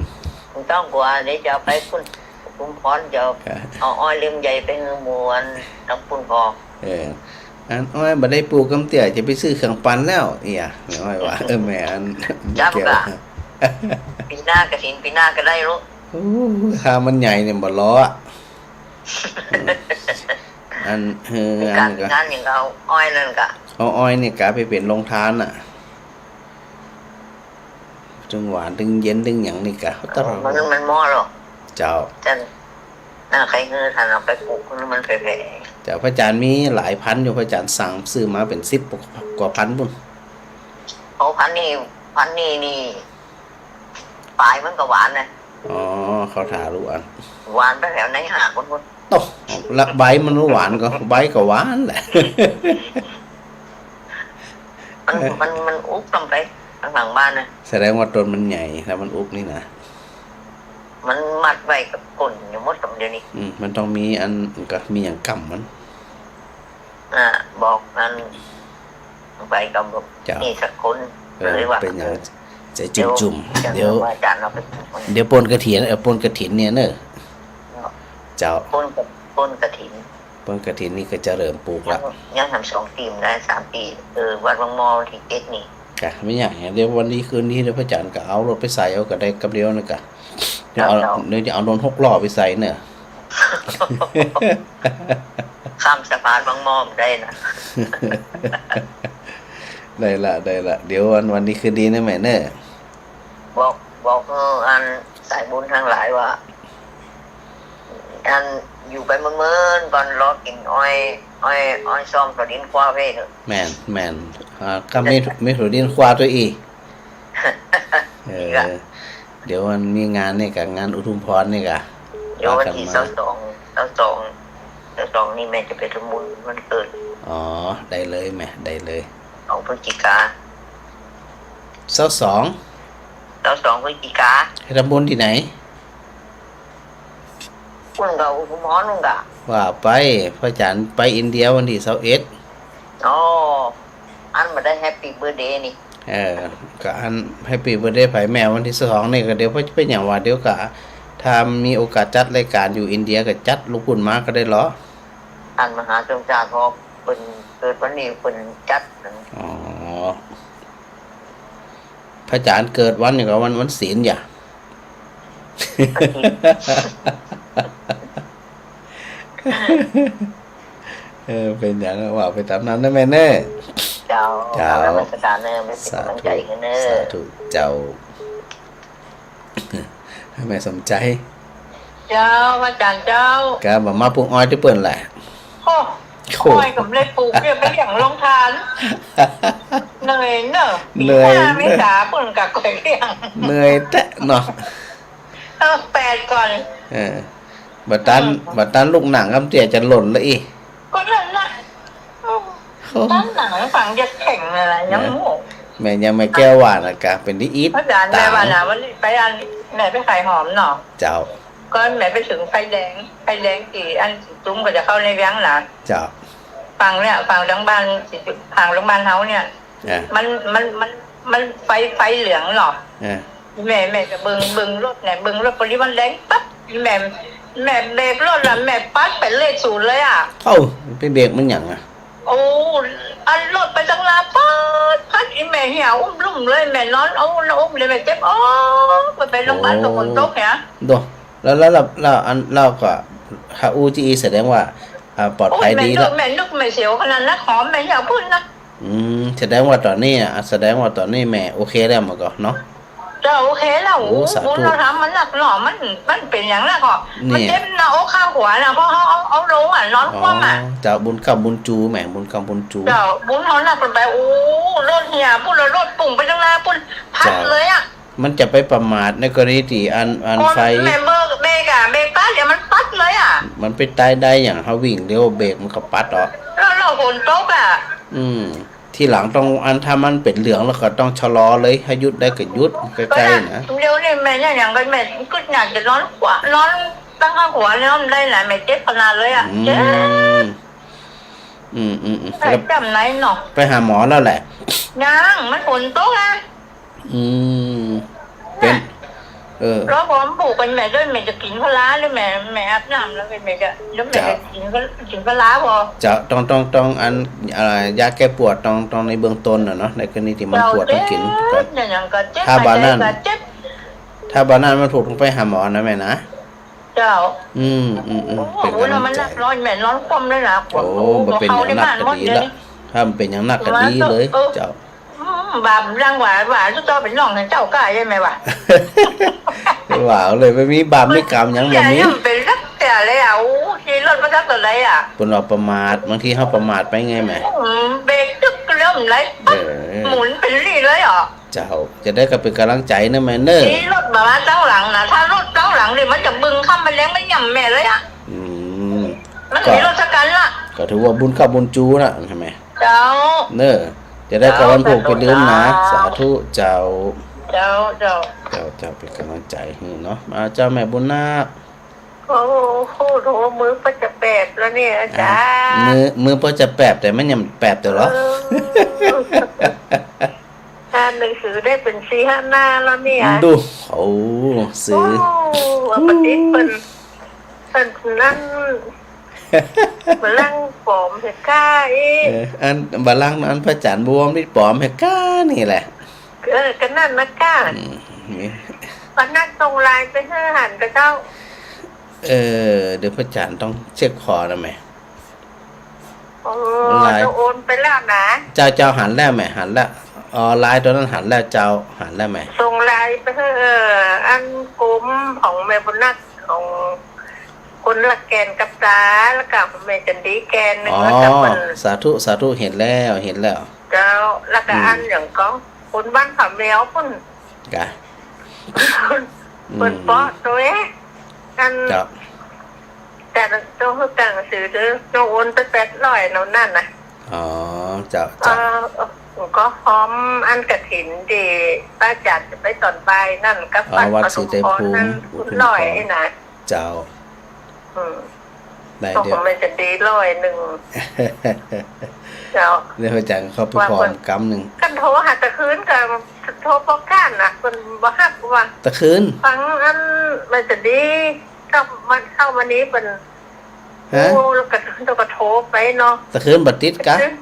บ่ต้องกั๋ว เดี๋ยวจะเอาไปปุ้น ชุมพร จะเอา ครับ เอาอ้อยเล่มใหญ่ไปหื้อหมู่อันตังปุ้นก่อ เออ อันอ้อยบ่ได้ปลูกกำเตี้ย จะไปซื้อเครื่องปั่นแล้ว เอี้ย แม่อ้อยว่า เออ แม่อัน จ้ะ แม่แก้ว กะ ปี๋หน้ากฐิน ปี๋หน้าก็ได้ลูก โอ้ ถ้ามันใหญ่เนี่ยบ่รออะ อัน เออ มีก๋าน อันนี้ก็ มีก๋านอย่างเอาอ้อยนั่นกะ เอาอ้อยนี่กะไปเป๋นโรงทานน่ะ ตึงหวาน ตึงเย็น ตึงหยังนี่กะ มัน มันเหมาะหรอ เจ้า จัน น่า ใค่หื้อท่านเอาไปปลูก มันแผ่ๆ เจ้า พระอาจารย์มีหลายพันธุ์อยู่ พระอาจารย์สั่งซื้อมาเป๋นสิบกว่าพันธุ์ปุ้น โอ้ พันธุ์นี้ พันธุ์นี้นี่ ป๋ายมันก็หวานนะ อ๋อ เขาถ่าลูกอัน หวานไปแถวไหนหาคนคน โอ้ ละใบมันหวานก็ ใบก็หวานแหละ มัน มัน มันอุกลงไปข้างหลังบ้านนะ แสดงว่าต้นมันใหญ่ ถ้ามันอุกนี่นะ มันมัดไว้กับก้นอยู่หมดเดี๋ยวนี้ อืม มันต้องมีอัน ก็มีหยังกำมัน อ่า บอกอัน ไปกับ เจ้า นี่สักคน เออ เลยว่า เป๋นหยัง เออ ใจ๋จุ่มๆ เดี๋ยว เดี๋ยว เดี๋ยว อาจารย์เอาไปปลูก เดี๋ยวปนกฐิน เออ ปนกฐินเนี่ยเน่อ เนาะ เจ้า ปนกับ ปนกฐิน ปนกฐินนี่ก็จะเริ่มปลูกละ ยัง ยังทำสองตี้ได้ สามตี้ เออ วัดบางมอวันตี้เจ็ดนี่ กะ ไม่ยากหยัง เดี๋ยววันดีคืนดี เดี๋ยวพระอาจารย์ก็เอารถไปใส่เอาก็ได้กำเดียวนั่นกะ เดี๋ยวเอา เจ้า เดี๋ยวจะเอารถหกล้อไปใส่เน่อ ข้ามสะพานบางมอบ่ได้นะ ได้ละ ได้ละ เดี๋ยววัน วันดีคืนดีนะแม่เน่อ บอก บอก เออ อันสายบุญทั้งหลายว่า อันอยู่ไปเมินๆ ก่อน รอกิ๋นอ้อย อ้อย อ้อยส้มกับดินคว้าเพ่อเถอะ แม่น แม่น อ่า ก็มี มีถั่วดินคว้าตวยอี้ เออ เดี๋ยวมันมีงานนี่กะ งานอุทุมพรนี่กะ เดี๋ยววันตี้ซาวสอง ซาวสอง ซาวสองนี่แม่จะไปทำบุญวันเกิด อ๋อ ได้เลยแม่ ได้เลย สองพฤศจิกา ซาวสอง ซาวสองพฤศจิกา ไปทำบุญตี้ไหน ปุ้นกะ อุทุมพรปุ้นกะ ว่าไป พระอาจารย์ไปอินเดียวันตี้ซาวเอ็ด อ๋อ อันบ่ได้แฮปปี้เบิร์ธเดย์นี่ เออ ก็อันแฮปปี้เบิร์ธเดย์ไผแม่วันตี้ซาวสองนี่ ก็เดี๋ยวเปิ้นจะเป๋นหยังวะ เดี๋ยวกะ ถ้ามีโอกาสจัดรายการอยู่อินเดียก็จัดลูกปุ้นมาก็ได้ลอ อันมหาสมชาติพอเปิ้นเกิดวันนี้เปิ้นจัด อ๋อ พระอาจารย์เกิดวันหยังก่อ วัน วันศีลหยา วันศีล เออ เป๋นหยังว่าไปต๋ามนั้นนะแม่เน่อ เจ้า เจ้า กราบนมัสการเน่อ แม่เป๋นก๋ำลังใจ๋หื้อเน่อ สาธุ สาธุเจ้า แม่สมใจ๋ เจ้า พระอาจารย์เจ้า ครับ บ่มาปลูกอ้อยตี้เปิ้นแหละ โอ้ โอ้ อ้อยก็บ่ได้ปลูก เดี๋ยวไปเลี้ยงโรงทาน เหนื่อยเน่อ เหนื่อย ปี๋หน้าเมษาปุ้นกะก่อยเลี้ยง เหนื่อยแต๊เนาะ เออ แปดก่อน เออ บ่ตัน อืม บ่ตันลูกหนังกำเตี้ยจะหล่นละอี้ ก็นั่นน่ะ อืม โอ้ ตังหนังฟังจะแข็งเลยล่ะ ยัง นะ โง่ แม่ยังแม่แก้วหวานนะกะ เป๋นตี้อิด อาจ๋ารย์ ต๋า แม่ว่าน่ะ วันนี้ไปอัน แม่ไปขายหอมเนาะ เจ้า ก็แม่ไปเถิงไฟแดง ไฟแดงตี้อันตี้ตุ้มก็จะเข้าในเวียงน่ะ เจ้า ฟั่งเนี่ย ฟั่งโรงบาล ฟั่งโรงบาลเฮาเนี่ย อ่ะ มัน มัน มัน มันไฟ ไฟเหลืองเนาะ อ่ะ แม่ แม่จะเบิ่ง เบิ่งรถเนี่ย เบิ่งรถ ปอดีมันแดงปั๊บ แม่ แม่เบรกรถละ แม่ปัดไปเลขศูนย์เลยอะ เอ้า ไปเบรกมันหยังอะ โอ้ อันรถไปตังหน้าปั๊ดปั๊ด อีแม่เหี่ยวอุ้มลุ่มเลย แม่นอน โอ้ หน้าอกเลย แม่เจ็บ โอ้ ไป ไปโรงบาล โอ้ ก็ฝนตกเนี่ย โด แล้ว แล้ว แล้ว แล้วอัน แล้วก็ ถ้าอู้จี้อี้แสดงว่า อ่า ปลอดภัยดีแล้ว โอ้ย แม่นึก แม่นึก แม่เสียวขนาดนั้น หอมแม่อย่าพูดนะ อืม แสดงว่าต๋อนนี้อะ แสดงว่าต๋อนนี้แม่โอเคแล้วมันก็เนาะ เจ้า โอเคแล้ว โอ้ สาธุ บุญเฮาทำมันนักเนาะ มัน มันเป๋นอย่างนั้นก็ นี่ มันเจ็บหน้าอกข้างขวาน่ะ เพราะเขาเอา เอาลงอะ นอนคว่ำอะ อ๋อ เจ้า บุญกำบุญจู๋แม่ บุญกำบุญจู๋ เจ้า บุญเฮานักเกินไป โอ้ รถเหี่ยวปุ้น แล้วรถปุ้งไปตังหน้าปุ้น ปั๊ดเลยอะ เจ้า มันจะไปประมาทในกรณีตี้อัน อัน คน ไฟ แม่เบรก เบรกอะ เบรกปั๊ด เดี๋ยวมันปั๊ดเลยอะ มันไปต๋ายได้อย่างเฮาวิ่งเร็ว เบรกมันก็ปั๊ดออก แล้ว แล้วฝนตกอะ อืม ทีหลังต้องอัน ถ้ามันเป๋นเหลืองแล้วก็ต้องชะลอเลย หื้อหยุดได้ก็หยุดใก้ๆ นะ เดี๋ยวนี้แม่เนี่ยอย่างกัน แม่กึ๊ดอยากจะนอนขวา นอนตังข้างขวา นอนได้หลาย แม่เจ็บขนาดเลยอะ อืม เจ็บ อืม อืม อืม ไป แล้ว จำไหนเนาะ ไปหาหมอแล้วแหละ ยัง มันฝนตกอะ อืม เป๋น เออ แล้วพอมันผูกกันแม่ด้วย แม่จะกิ๋นพาราหรือแม่ แม่อาบน้ำแล้วแม่จะ แล้วแม่จะ เจ้า กิ๋นพา กิ๋นพาราพอ เจ้า ต้อง ต้อง ต้องอัน อ่า ยาแก้ปวด ต้อง ต้องในเบื้องต้นน่ะเนาะ ในกรณีตี้มันปวดต้องกิ๋นก่อน เจ็บเนี่ย อย่างก็เจ็บ ถ้าบ่านั้น หายใจก็เจ็บ ถ้าบ่านั้นมันผูกต้องไปหาหมอนะแม่นะ เจ้า อืม อืม อืม โอ้ เป๋นกำลังใจ๋ โอ้ย มันหนักร้อย แม่นอนคว่ำเลยนะ โอ้ โอ้ บ่เป๋นอย่างหนักก็ดีละ เดี๋ยวนี้ ถ้ามันเป๋นอย่างหนักก็ดีเลย เออ เจ้า อืม บาปดังว่า ว่าเจ้าเป๋นน้องเจ้าก้าใจ้ไหมวะ ว่าเลย บ่มีบาปมีกรรมหยัง บ่มี มันเป๋นสักเตื้อเลยอะ โอ้ ขี่รถมาสักเตื้อเลยอะ เปิ้นว่าประมาท บางทีเฮาประมาทไปไงแม่ อืม เบรกตึ๊กแล้วมันไหลปั๊บ เออ หมุนเป๋นนี่เลยอะ เจ้า จะได้ก็เป๋นกำลังใจ๋เนาะแม่เนาะ มีรถมาตังหลังนะ ถ้ารถตังหลังนี่มันจะบึงข้ามมาแลงมาย่ำแม่เลยอะ อืม มัน ก็ มีรถสักคันละ ก็ถือว่าบุญกำบุญจู๋นะ ใจ้ไหม เจ้า เนาะ จะได้ก็วันผูกไปลืมนะ เจ้า สาธุเจ้า เจ้า เจ้า เจ้า เจ้า เป๋นกำลังใจ๋หื้อเนาะ มาเจ้าแม่บุญนาค โอ้โห โห มือป้อจะแปดแล้วเนี่ยอาจ๋ารย์ อ่า มือ มือป้อจะแปด แต่มันยังแปดอยู่เหรอ เออ อ่านหนังสือได้เป๋นสี่ห้าหน้าแล้วเนี่ย ดู โอ้ สือ โอ้ ประดิษฐ์เปิ้น เปิ้นนั่น บ่าลังป๋อมเหียก้าอี้ เออ อันบ่าลังอันพระอาจ๋ารย์บวมนี่ป๋อมเหียก้านี่แหละ เออ ก็นั่นนะก้า อืม นี่ ป้อนักส่งไลน์ไปหื้อหันกะเจ้า เออ เดี๋ยวพระอาจ๋ารย์ต้องเช็คขอนะแม่ เออ ไลน์ เจ้าโอนไปแล้วนะ เจ้า เจ้าหันแล้วแม่ หันแล้ว อ๋อ ไลน์ตั๋วนั้นหันแล้วเจ้า หันแล้วแม่ ส่งไลน์ไปหื้อ เออ อันกลุ่มของแม่บุญนาค ของคนละแก่นกับต๋า แล้วก็แม่จันดีแก่นหนึ่ง อ๋อ แล้วก็เปิ้น สาธุ สาธุ หันแล้ว หันแล้ว เจ้า แล้วก็ อืม อันอย่างก็คนบ้านผาแมวปุ้น กะ เปิ้น อืม เปิ้นเปาะตั๋วเอง อัน เจ้า แต่ต้องหื้อหนังสือเจ้า ต้องโอนไปแปดร้อยเนาะนั่นน่ะ อ๋อ เจ้า เจ้า เออ ก็หอมอันกฐินตี้ป้ออาจ๋ารย์จะไปต๋อนบ่ายนั่น กับ อ๋อ วัดศรีไตรภูมิ วัดปทุมพรนั่น อุทุมพร ร้อยนี่นะ เจ้า อืม ได้ เดี๋ยว ของแม่จันดีร้อยหนึ่ง เจ้า เดี๋ยวพระอาจ๋ารย์เข้าไป ว่า พร้อม เปิ้น กำนึ่ง กันโทรหาตะคืนก็โทรปอก้านน่ะ เปิ้นบ่ฮับว่า ตะคืน ฟังอันแม่จันดี เข้ามา เข้ามานี้เปิ้น ฮะ โอ้ แล้วก็ แล้วก็โทรไปเนาะ ตะคืนบ่ติดกะ ตะคืน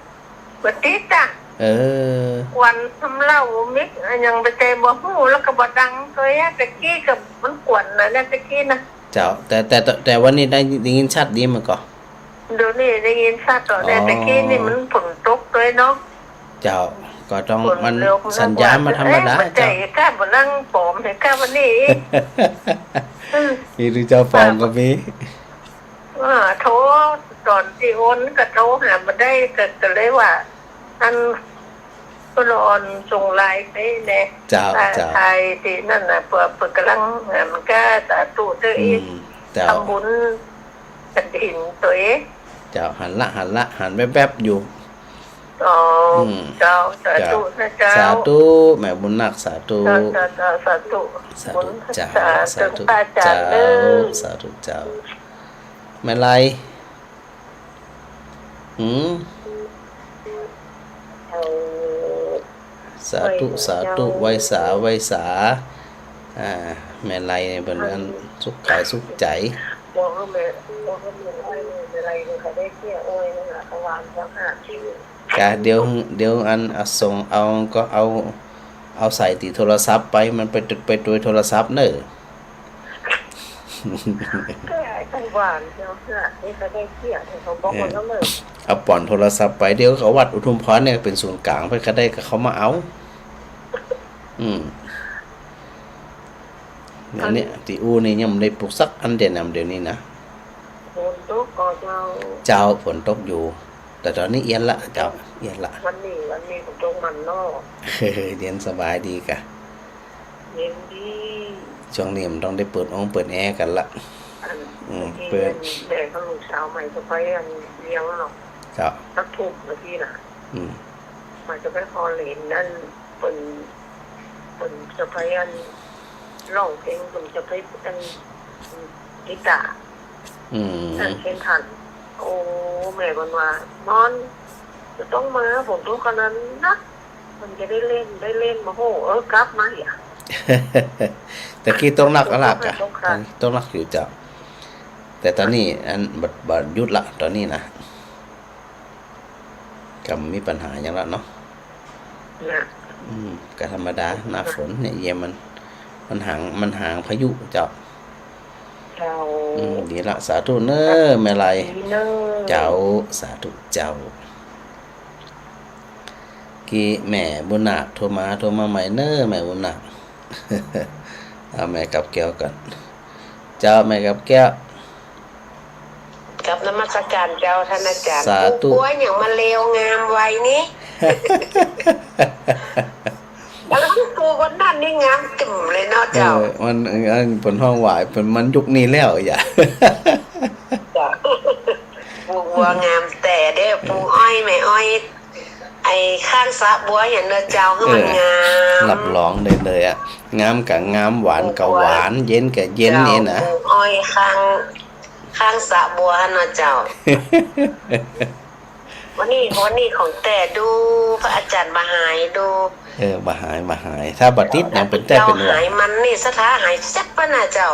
บ่ติดอะ เออ ควันทำเหล้ามิกอะหยังไปแต่บ่ฮู้ แล้วก็บ่ดังตัวยอะ ตะกี้ก็มันควันน่ะเนี่ย ตะกี้นะ เจ้า แต่ แต่ แต่วันนี้ได้ ได้ยินชัดดีมันก็ เดี๋ยวนี้ได้ยินชัดแล้วเนี่ย อ๋อ ตะกี้นี่มันฝนตกตัวยเนาะ เจ้า ก็ต้อง ฝน มัน เดี๋ยว สัญญาณมันธรรมดา เอ๊ะ มันใจ เจ้า ก้าบ่นั่งป๋อมเหียก้าวันนี้ อืม นี่ดูเจ้าป๋อมก็มี เออ โทร ต๋อนตี้โอนก็โทรหาบ่ได้ ก็ ก็เลยว่า อัน ก็เลยอ่อนส่งไลน์ไปแหน่ เจ้า อ่า เจ้า ไทยตี้นั่นน่ะ เปิ้น เปิ้นก่ำลัง อ่า มันก็สาธุเจ้า อืม เจ้า ทำบุญกฐินตัวย เจ้า หันละ หันละ หันแวบๆ อยู่ อ๋อ อืม เจ้า สาธุนะเจ้า สาธุ แม่บุญนาค สาธุ เจ้า เจ้า เจ้า สาธุ สาธุเจ้า บุญ สาธุ สาธุ พระอาจ๋ารย์ เจ้า เด้อ สาธุเจ้า แม่ไล หืม เอ่อ สาธุ ไหว้สา สาธุ เจ้า ไหว้สา ไหว้สา อ่า แม่ไลเนี่ยเปิ้นอันสุขกายสุขใจ๋ บอกว่าแม่ บอกว่าแม่ไล แม่ไลเนี่ยเขาได้เสียอ้อยนั่นแหละ เขาวางเจ้าค่ะ ที่ กะ เดี๋ยว เดี๋ยวอัน อ่ะ ส่งเอา ก็เอา เอาใส่ตี้โทรศัพท์ไป มันไป ไปตวยโทรศัพท์เน่อ ก็ไอ้คนหวานเจ้าค่ะ นี่เขาได้เสีย เขาบอกว่า เออ ก็เลย เอาป่อนโทรศัพท์ไป เดี๋ยวก็วัดอุทุมพรเนี่ยเป๋นศูนย์ก๋างไป ใผก็ได้ก็เข้ามาเอา อืม อันเนี้ย ตี้อู่นี่ยังบ่ได้ปลูกสักอันเดียวนะ เดี๋ยวนี้นะ ฝนตกก่อเจ้า เจ้า ฝนตกอยู่ แต่ต๋อนนี้เอี้ยนละ เจ้า เอี้ยนละ วันนี้ วันนี้ฝนตกมันเนาะ เย็นสบายดีกะ เย็นดี ช่วงนี้มันต้องได้เปิดองค์เปิดแอร์กั๋นละ อัน อืม เปิด แม่ก็ลูกสาวใหม่สะใภ้อันเดียวเนาะ เจ้า สักทุ่มเมื่อกี้น่ะ อืม ใหม่สะใภ้คอเลนนั่น เปิ้น เปิ้นสะใภ้อัน ร้องเพลง เปิ้นสะใภ้อัน กีตาร์ อืม อันเพลงทัน โอ้ แม่เปิ้นว่า มอน จะต้องมา ฝนตกขนาดนั้นนะ มันจะได้เล่น ได้เล่น โอ้โห เออ กลับมาอีกอะ แต่กี้ตกหนักอะล่ะกะ ตกหนักค่ะ ตกหนักอยู่เจ้า แต่ต๋อนนี้อัน บ่ บ่หยุดละ ต๋อนนี้นะ ก็บ่มีปัญหาหยังละเนาะ น่ะ อืม ก็ธรรมดา หน้าฝนเนี่ย เยี่ยมมัน มันหาง มันหางพายุเจ้า เจ้า อืม ดีละ สาธุเน่อ แม่ไล ดีเน่อ เจ้า สาธุเจ้า กี้แม่บุญนาคโทรมา โทรมาใหม่เน่อ แม่บุญนาค เอาแม่กาบแก้วก่อน เจ้า แม่กาบแก้ว กราบนมัสการเจ้า ท่านอาจารย์ สาธุ ปลูกบัวหยังมาเลวงามไวนี่ แล้วปลูกวันนั้นนี่งามตึ๋มเลยเนาะเจ้า เออ มัน อัน เปิ้นฮ้องหวาย เปิ้น มันยุคนี้แล้วอย่า เจ้า ปลูกบัวงามแต๊เด้อ ปลูกอ้อย แม่อ้อย ไอ้ข้างสระบัวหั้นเนาะเจ้า หื้อมันงาม เออ รับรองได้เลยอะ งามก็งาม หวานก็หวาน เย็นก็เย็นนี่นะ เจ้า ปลูกอ้อยข้าง ข้างสระบัวหั้นเนาะเจ้า วันนี้ วันนี้ของแต๊ดู พระอาจารย์บ่หายดู เออ บ่หาย บ่หาย ถ้าบ่ติดหยังเป๋นแต๊เป๋นว่า หายมันนี่สถาหายแซ่บปะนะเจ้า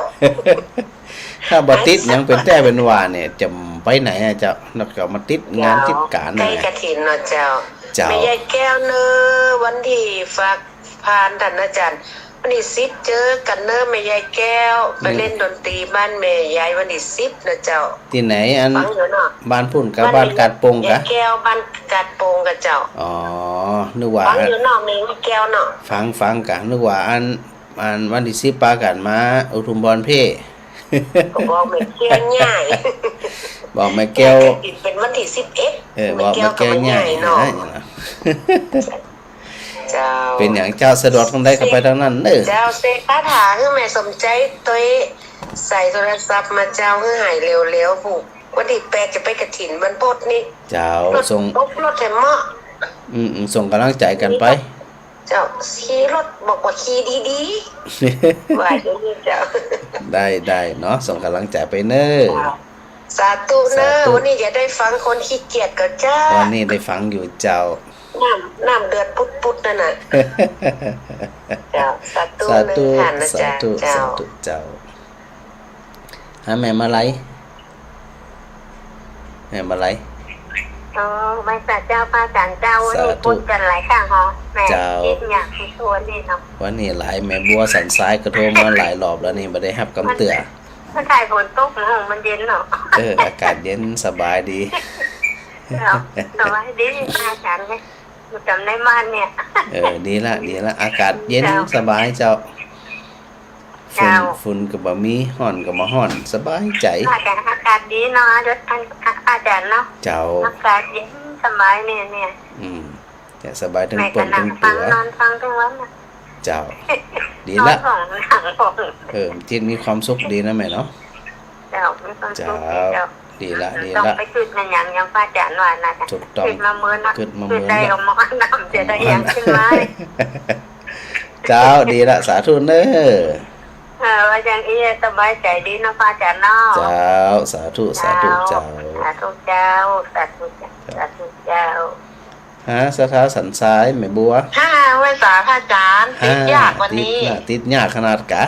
ถ้าบ่ติดหยังเป๋นแต๊เป๋นว่าเนี่ย จะไปไหนอะเจ้า นอกจากมาติดงานติดก๋าน ใกล้ นะ กฐินเนาะเจ้า เจ้า แม่ยายแก้วเน่อ วันตี้ฝากผ่านท่านอาจารย์ วันตี้สิบเจอกั๋นเน่อ แม่ยายแก้ว ไปเล่นดนตรีบ้านแม่ยายวันตี้สิบเนาะเจ้า ตี้ไหนอัน ฟังอยู่เนาะ บ้านปู๊นกา บ้านกาดโป่งกา ยายแก้ว บ้านกาดโป่งกาเจ้า อ๋อ นึกว่า ฟังอยู่เนาะ แม่ยายแก้วเนาะ ฟัง ฟังกา นึกว่าอัน อันวันตี้สิบปากั๋นมาอุทุมพรเพ่ ก็บอกแม่แก้วใหญ่ บอกแม่แก้ว แม่กฐินเป๋นวันตี้สิบเอ็ด เออ บอกแม่แก้วใหญ่ แม่แก้วก็บ่ใหญ่เนาะ เจ้า เป๋นหยังเจ้า สะดวกตรงใดก็ไปตรงนั้นเน่อ เจ้า เสกคาถาหื้อแม่สมใจ๋ตวย ใส่โทรศัพท์มาเจ้า หื้อหายเร็วๆ ผูก วันตี้แปดจะไปกฐินวันพุธนี่ เจ้า รถ ส่ง ตกรถแถมเมาะ อืม อืม ส่งก๋ำลังใจ๋กั๋นไป เจ้า ขี่รถบอกว่าขี่ดีๆ ว่าอย่างนี้เจ้า ได้ ได้เนาะ ส่งก๋ำลังใจ๋ไปเน่อ เจ้า สาธุเน่อ สาธุ วันนี้จะได้ฟังคนขี้เกียจก่อเจ้า วันนี้ได้ฟังอยู่เจ้า น้ำ น้ำเดือดปุดๆ นั่นน่ะ เจ้า สาธุ สาธุ เน่อ ท่านอาจารย์ สาธุ เจ้า สาธุเจ้า หาแม่มาลัย แม่มาลัย อ๋อ ไหว้สาเจ้า พระอาจารย์เจ้า วันนี้ สาธุ พูดกันหลายครั้งเหรอ แม่ เจ้า คิดอยากสิชวนนี่เนาะ วันนี้หลาย แม่บัวสันทรายก็โทรมาหลายรอบแล้วนี่ บ่ได้ฮับกำเตื้อ มัน มันถ่ายฝนตก มันเย็นเนาะ เออ อากาศเย็นสบายดี เนาะ สบายดี พระอาจารย์เนี่ย อยู่จำในบ้านเนี่ย เออ ดีละ ดีละ อากาศเย็น เจ้า สบายเจ้า ฝุ่น เจ้า ฝุ่นก็บ่มี ฮ้อนก็บ่ฮ้อน สบายใจ๋ อากาศ อากาศดีเนาะ อาจารย์ อาจารย์เนาะ เจ้า อากาศเย็นสบายเนี่ย เนี่ย อืม เนี่ย สบายตึงเปิ้นตึงตั๋ว แม่ก็นั่งฟัง นอนฟังตึงวันน่ะ เจ้า ดีละ นอนฟัง นั่งฟัง เออ จิตมีความสุขดีนะแม่เนาะ เจ้า มีความสุขดีเจ้า เจ้า ดีละ ดีละ ต้องไปกึ๊ดมาหยัง อย่างพระอาจารย์ว่านะจ๊ะ ถูกต้อง กึ๊ดมาเมินนะ กึ๊ดมาเมิน กึ๊ดได้ก็หม้อน้ำ จะได้หยังขึ้นมา เจ้า ดีละ สาธุเน่อ เออ ว่าอย่างอี้สบายใจ๋ดีเนาะพระอาจารย์เนาะ เจ้า สาธุ สาธุ เจ้า เจ้า สาธุเจ้า สาธุเจ้า สาธุเจ้า ฮะ ศรัทธาสันทราย แม่บัว ฮะ ไหว้สาพระอาจารย์ ติดยากวันนี้ ฮะ ติดยากขนาดกะ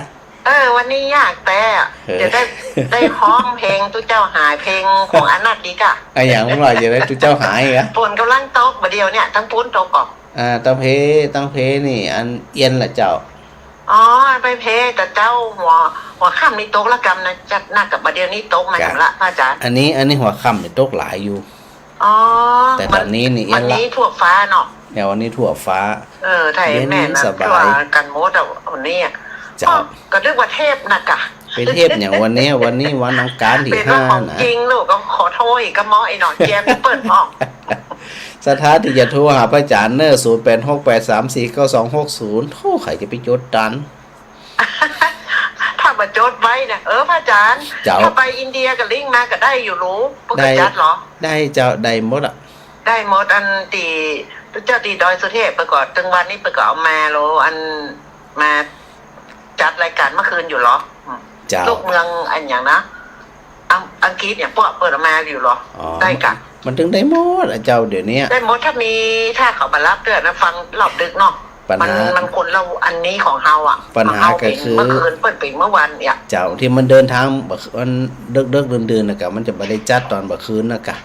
เออ วันนี้ยากแต๊อะ เออ จะได้ ได้ฮ้องเพลงตุ๊เจ้าหาย เพลงของอานัตดีกะ อะหยังว่าจะได้ตุ๊เจ้าหายกะ ฝนก่ำลังตกบ่าเดี่ยวเนี่ย ตังปู๊นตกก่อ อ่า ตังเพ ตังเพนี่ อันเอียนละเจ้า อ๋อ ไปเพ แต่เจ้าหัว หัวค่ำนี่ตกละกำนะ จัดหนักกับบ่าเดี่ยวนี้ตกมาอยู่ละ พระอาจารย์ อันนี้ อันนี้หัวค่ำนี่ตกหลายอยู่ อ๋อ แต่ต๋อนนี้นี่เอียนละ วันนี้ทั่วฟ้าเนาะ เนี่ย วันนี้ทั่วฟ้า เออ ไทยแม่นนะ เย็นสบาย ทั่วกั๋นหมดอะวันนี้อะ เจ้า อ้อ ก็นึกว่าเทพนะกะ ไปเทพอย่างวันนี้ วันนี้วันอังคารตี้ห้านะ เป๋นว่าของจริงลูก ก็ขอโทษอีกก็เมาะไอ้หนอนแจมเปิ้นเมาะ ศรัทธาตี้จะโทรหาพระอาจารย์เน่อ ศูนย์แปดหกแปดสามสี่เก้าสองหกศูนย์ โธ่ ใผจะไปจ๋ดตัน ถ้าบ่จ๋ดไว้เนี่ย เออ พระอาจารย์ เจ้า ถ้าไปอินเดียก็ลิงก์มาก็ได้อยู่หรู เปิ้นก็จัดเหรอ ได้เจ้า ได้หมดอะ ได้หมด อันตี้ตุ๊เจ้าตี้ดอยสุเทพไปก่อน ตึงวันนี้ไปก่อนเอามาโล อันมาจัดรายการเมื่อคืนอยู่เหรอ อืม เจ้า ลูกเมืองอันหยังนะ อัง อังกฤษเนี่ย พวกเปิ้นเอามาอยู่เหรอ อ๋อ ได้กะ มันตึงได้หมดอะเจ้า เดี๋ยวนี้ ได้หมด ถ้ามี ถ้าเขาบ่ฮับเตื้อนะ ฟังรอบดึกเนาะ ปัญหา มัน มันคนละอันนี้ของเฮาอะ ปัญหาก็คือ เมื่อคืนเปิ้นเป๋นเมื่อวันเนี่ย เจ้า ตี้มันเดินตางบ่า มันเดิกๆ ดื่นๆ นะกะ มันจะบ่ได้จัดต๋อนบ่าคืนนะกะ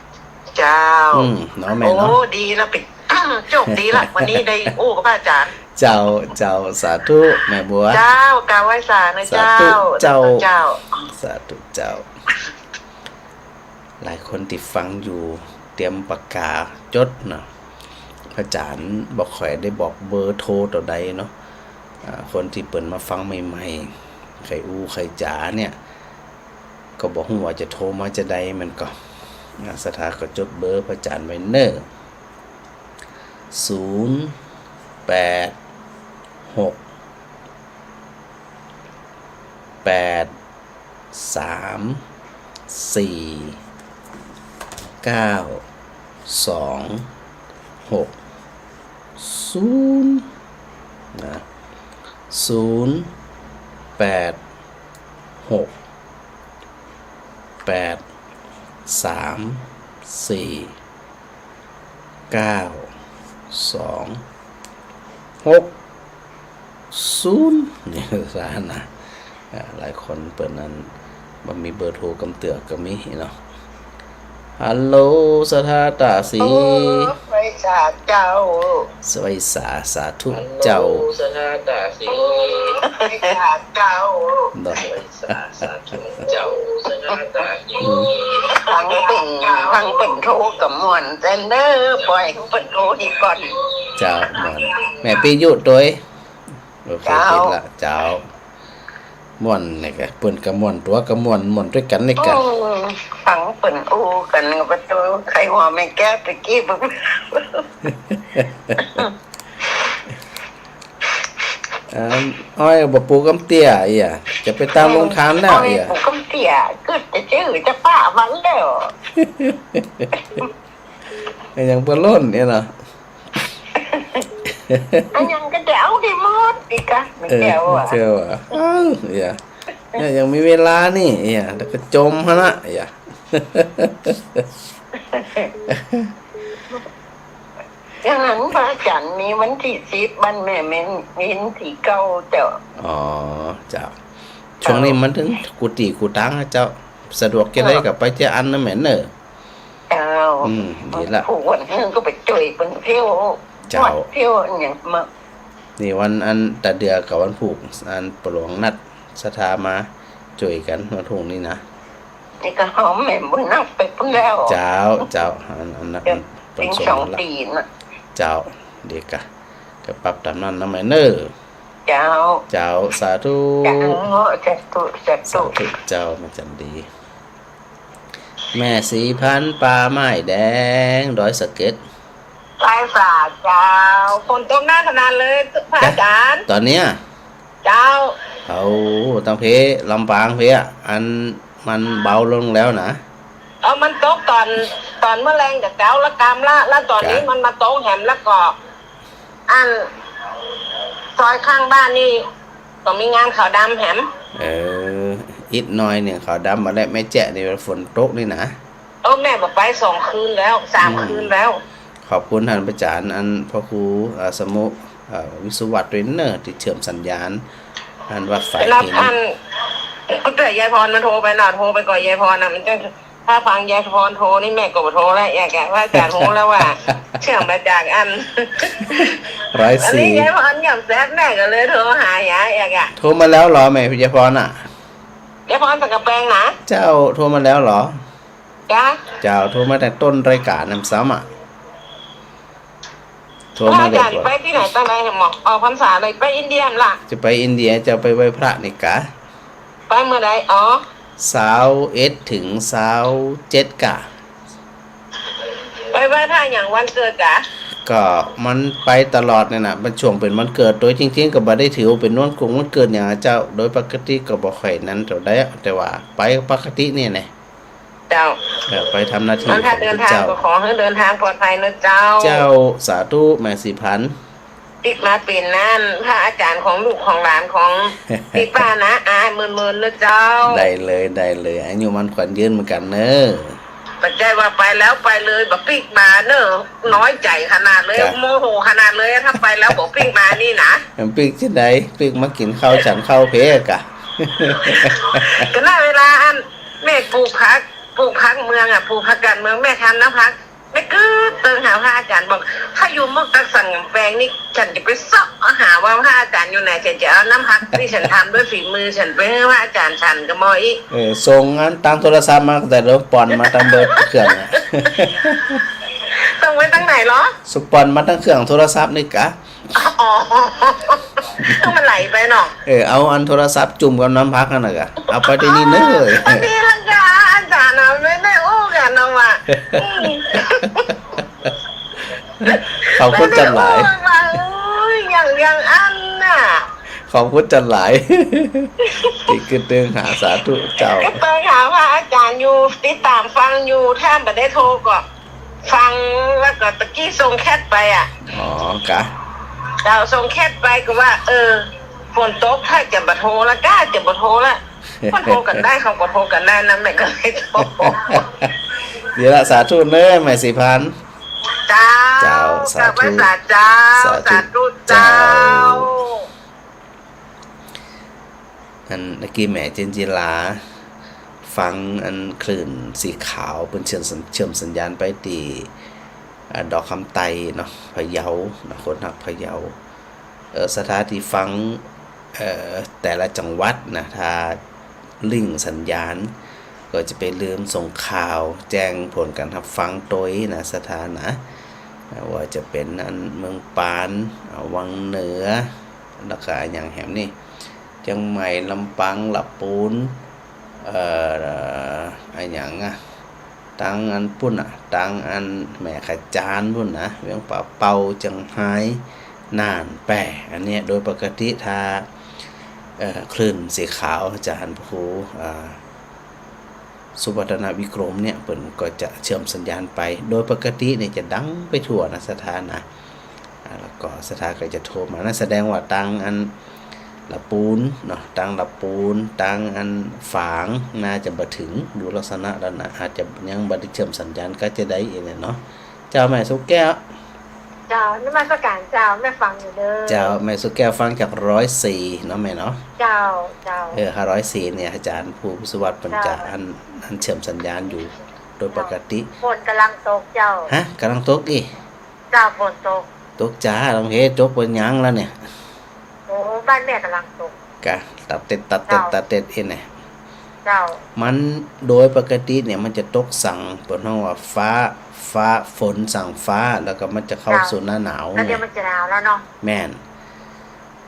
เจ้า อืม เนาะแม่เนาะ โอ้ ดีละ เป๋น โจคดีละ วันนี้ได้อู้กับพระอาจารย์ เจ้า เจ้า สาธุ แม่บัว เจ้า กราบไหว้สานะ สาธุ เจ้า เจ้า เจ้า สาธุเจ้า หลายคนตี้ฟังอยู่ เตรียมปากกาจ๋ดเนาะ พระอาจารย์บ่ค่อยได้บอกเบอร์โทรเต้าใดเนาะ อ่า คนตี้เปิ้นมาฟังใหม่ๆ ใค่อู้ใค่จ๋าเนี่ย ก็บ่ฮู้ว่าจะโทรมาจาใด มันก็ อ่า ศรัทธาก็จ๋ดเบอร์พระอาจารย์ไว้เน่อ ศูนย์แปดหกแปดสามสี่เก้าสองหกศูนย์ นะ ศูนย์แปดหกแปดสามสี่เก้าสองหกศูนย์ นี่ ศรัทธานะ อ่า หลายคนเปิ้นนั้นบ่มีเบอร์โทรกำเตื้อก็มีเนาะ ฮัลโหล ศรัทธาต๋าศรี โอ้ ไหว้สาเจ้า ไหว้สา สาธุเจ้า ฮัลโหล ศรัทธาต๋าศรี ไหว้สาเจ้า เนาะ ไหว้สา สาธุเจ้า ศรัทธาต๋าศรี อืม ฟังเปิ้น ฟังเปิ้นโทรก็ม่วน แต่เน่อ ปล่อยเปิ้นโทรดีก่อน เจ้า ม่วน แม่ปี้ยุตวย โอเค เจ้า ติดละ เจ้า ม่วนนี่กะ เปิ้นก็ม่วน ตั๋วก็ม่วน ม่วนตวยกั๋นนี่กะ อืม ฟังเปิ้นอู้กั๋น ประตูไขหัวแม่แก้วตะกี้ อ่า อ้อยบ่ปลูกกำเตี้ย เอีย จะไปต๋ามโฮงต๋ามแล้ว เอีย อ้อยปลูกกำเตี้ย กึ๊ดจะจื้อจะปะมันแล้ว ยังบ่ล้นเนี่ยเนาะ อะหยังก็จะเอาได้หมดอีกอะ แม่แก้วอะ เออ แม่แก้วอะ เอ้า เอีย เนี่ยยังมีเวลานี่ เอีย แล้วก็จมหั้นนะ เอีย อย่างนั้นพระอาจารย์มีวันตี้สิบ บ้านแม่แม่น เห็นตี้เก่าเจ้า อ๋อ เจ้า ช่วงนี้มันตึงกู้ตี้กู้ตางนะเจ้า สะดวกจะใดก็ไปจะอั้นนะแม่เน่อ เจ้า อืม ดีละ ผู้วันหนึ่งก็ไปจ้วยเปิ้นเที่ยว เจ้า วัดเที่ยวอะหยังมา นี่วันอันตะเดือกับวันพูก อันประหลวงนัดศรัทธามาจ้วยกั๋นวันพูกนี่นะ นี่ก็หอมแม่บุญนักไปพุ้นแล้ว เจ้า เจ้า อัน อันนั้น เดี๋ยว เปิ้นส่ง สิงสอง ละ ตีนน่ะ เจ้า เดี๋ยวกะ ก็ปรับต๋ามนั้นนะแม่เน่อ เจ้า เจ้า สาธุ เจ้า สาธุ สาธุ สาธุเจ้า แม่จันดี แม่ศรีพันธุ์ ป่าไม้แดง ดอยสะเก็ด ไหว้สาเจ้า ฝนตกหนักขนาดเลย พระอาจารย์ ต๋อนเนี้ย เจ้า โอ้ ตังเพลำปางเพลอะ อันมันเบาลงแล้วนะ อ๋อ มันตกต๋อน ต๋อนเมื่อแลงจะเก๊าละกำละ แล้วต๋อนนี้ จ้ะ มันมาตกแหม แล้วก็ อัน ซอยข้างบ้านนี่ ก็มีงานขาวดำแหม เออ อิดหน่อยนึ่งขาวดำมาแล้ว แม่แจ๊ะนี่ฝนตกนี่นะ เออ แม่บ่ไปสองคืนแล้ว สาม อืม คืนแล้ว ขอบคุณต้านพระอาจ๋ารย์ อันพระครู เอ่อ สมุ เอ่อ วิศวัตรด้วยเน่อ ตี้เชื่อมสัญญาณ อันวัดฝายหิน อัน แต่ยายพรมันโทรไปเนาะ โทรไปก่อนยายพรน่ะ มันจะ ถ้าฟังยายพรโทรนี่แม่ก็บ่โทรแล้ว แอกอะ พระอาจ๋ารย์ฮู้แล้วว่า เชื่อมมาจากอัน ร้อยสี่ อันนี้ยายพรหย่อมแซบ แม่ก็เลยโทรหายายแอกอะ โทรมาแล้วเหรอแม่ยายพรน่ะ ยายพรสังกะแปงนะ เจ้า โทรมาแล้วเหรอ จ๊ะ เจ้า โทรมาแต่ต้นรายก๋านนำซ้ำอะ โทรมาเลย พระอาจ๋ารย์ไปตี้ไหนตางใดเหรอหมอ ออกพรรษาเลย ไปอินเดียล่ะ จะไปอินเดีย จะไปไหว้พระนี่กา ไปเมื่อใด อ๋อ ซาวเอ็ด เถิง ซาวเจ็ด กา ไปไหว้พระหยังวันเกิดกา ก็มันไปตลอดเนี่ยนะ มันช่วงเป๋นวันเกิด โตจริงๆ ก็บ่ได้ถือว่าเป๋นวันกงวันเกิดหยังอะเจ้า โดยปกติก็บ่ค่อยนั้นเต้าใดอะ แต่ว่าไปปกติเนี่ยนะ เจ้า เออ ไปทำหน้าตี้ อันถ้า ของ เดินทาง เจ้า ก็ขอหื้อเดินทางปลอดภัยนะเจ้า เจ้า สาธุแม่ศรีพันธ์ ปิ๊กมาเป๋นอันพระอาจ๋ารย์ของลูกของหลานของปิ๊กป้านะ อาเมินๆ นะเจ้า ได้เลย ได้เลย อายุมั่นขวัญยืนเหมือนกั๋นเน่อ บ่ใจ้ว่าไปแล้วไปเลย บ่ปิ๊กมาเน่อ น้อยใจ๋ขนาดเลย จ้ะ โมโหขนาดเลย ถ้าไปแล้วบ่ปิ๊กมานี่นะ มันปิ๊กตี้ไหน ปิ๊กมากิ๋นข้าวฉันข้าวเพลกะ ก็น่าเวลาอัน แม่ปลูกผัก ปลูกผักเมืองอะ ปลูกผักกาดเมือง แม่ทำน้ำผัก แม่กึ๊ดเติงหาพระอาจ๋ารย์บอก ถ้าอยู่เมืองตั๊กสังกำแปงนี่ ฉันจะไปเซาะหาว่าพระอาจ๋ารย์อยู่ไหน ฉันจะเอาน้ำผักตี้ฉันทำด้วยฝีมือฉันไปหื้อพระอาจ๋ารย์ฉันกะบ่อี้ เออ ส่งอันตางโทรศัพท์มา แต่เดี๋ยวป่อนมาตางเบอร์เครื่องอะ ส่งไปตางไหนเหรอ ส่งป่อนมาตางเครื่องโทรศัพท์นี่กา อ๋อ ก็มันไหลไปเนาะ เออ เอาอันโทรศัพท์จุ่มกับน้ำผักหั้นน่ะกา เอาไปตี้นี่เน่อ อันนี้ละกา อาจ๋ารย์นะ แม่ แม่อู้กั๋นเอาอะ อืม ขอบคุณจันหลาย แม่อู้กั๋น โอ๊ย อย่าง อย่างอั้นน่ะ ขอบคุณจันหลาย ตี้กึ๊ดเติงหา สาธุเจ้า กึ๊ดเติงหาพระอาจ๋ารย์อยู่ ติดต๋ามฟังอยู่ ถ้าบ่ได้โทรก็ ฟังแล้วก็ตะกี้ส่งแชทไปอะ อ๋อ กะ เจ้า ส่งแชทไปก็ว่า เออ ฝนตก ถ้าจะบ่โทรละกา จะบ่โทรละ มันโทรกั๋นได้ เขาก็โทรกั๋นได้นะ แม่ก็เลยโทร เดี๋ยวละ สาธุเน่อ แม่ศรีพันธ์ เจ้า เจ้า สาธุ กราบไหว้สาเจ้า สาธุ สาธุเจ้า เจ้า อันตะกี้แม่เจนจิลา ฟังอันคลื่นสีขาว เปิ้นเชื่อมสัญ- เชื่อมสัญญาณไปตี้ อ่า ดอกคำไตรเนาะ พะเยาเนาะ คนฮักพะเยา เอ่อ ศรัทธาตี้ฟัง เอ่อ แต่ละจังหวัดนะ ถ้าลิงก์สัญญาณ ก็จะไปลืมส่งข่าวแจ้งผลก๋านฮับฟังตวยนะ ศรัทธานะ อ่า ว่าจะเป๋นอันเมืองปาน อ่า วังเหนือ แล้วก็อะหยังแหมนี่ เจียงใหม่ ลำปาง ละปูน เอ่อ อะหยังอะ ตางอันปู้นน่ะ ตางอันแม่ขะจานปู้นนะ เวียงป่าเปา เจียงฮาย น่าน แป้ อันเนี้ย โดยปกติถ้า เอ่อ คลื่นสีขาว อาจ๋ารย์พระครู อ่า สุพัฒนวิกรมเนี่ย เปิ้นก็จะเชื่อมสัญญาณไป โดยปกติเนี่ยจะดังไปทั่วนะ ศรัทธานะ อ่า แล้วก็ศรัทธาก็จะโทรมานะ แสดงว่าตางอันละปูนเนาะ ตางละปูน ตางอันฝาง น่าจะบ่ถึง ดูลักษณะแล้วนะ อาจจะยังบ่ได้เชื่อมสัญญาณก็จะได้อีกเนี่ยเนาะ เจ้า แม่สุแก้ว เจ้า นมัสก๋านเจ้า แม่ฟังอยู่เด้อ เจ้า แม่สุแก้วฟังจากร้อยสี่เนาะแม่เนาะ เจ้า เจ้า เออ ห้าร้อยสี่เนี่ย อาจ๋ารย์ผู้วิศวัตรเปิ้นจะ เจ้า อัน อันเชื่อมสัญญาณอยู่ โดยปกติ เจ้า ฝนก่ำลังตกเจ้า ฮะ ก่ำลังตกอี้ เจ้า ฝนตก ตกจ๋า ลองเฮ ตกเป๋นหยังแล้วเนี่ย โอ้ บ้านแม่ก่ำลังตก กะ ตัดเต็ด ตัดเต็ด เจ้า ตัดเต็ดอี้เนี่ย เจ้า มัน โดยปกติเนี่ย มันจะตกสั่ง เปิ้นฮ้องว่าฟ้า ฟ้า ฝนสั่งฟ้า แล้วก็มันจะเข้า เจ้า สู่หน้าหนาว แล้วเดี๋ยว ไง มันจะหนาวแล้วเนาะ แม่น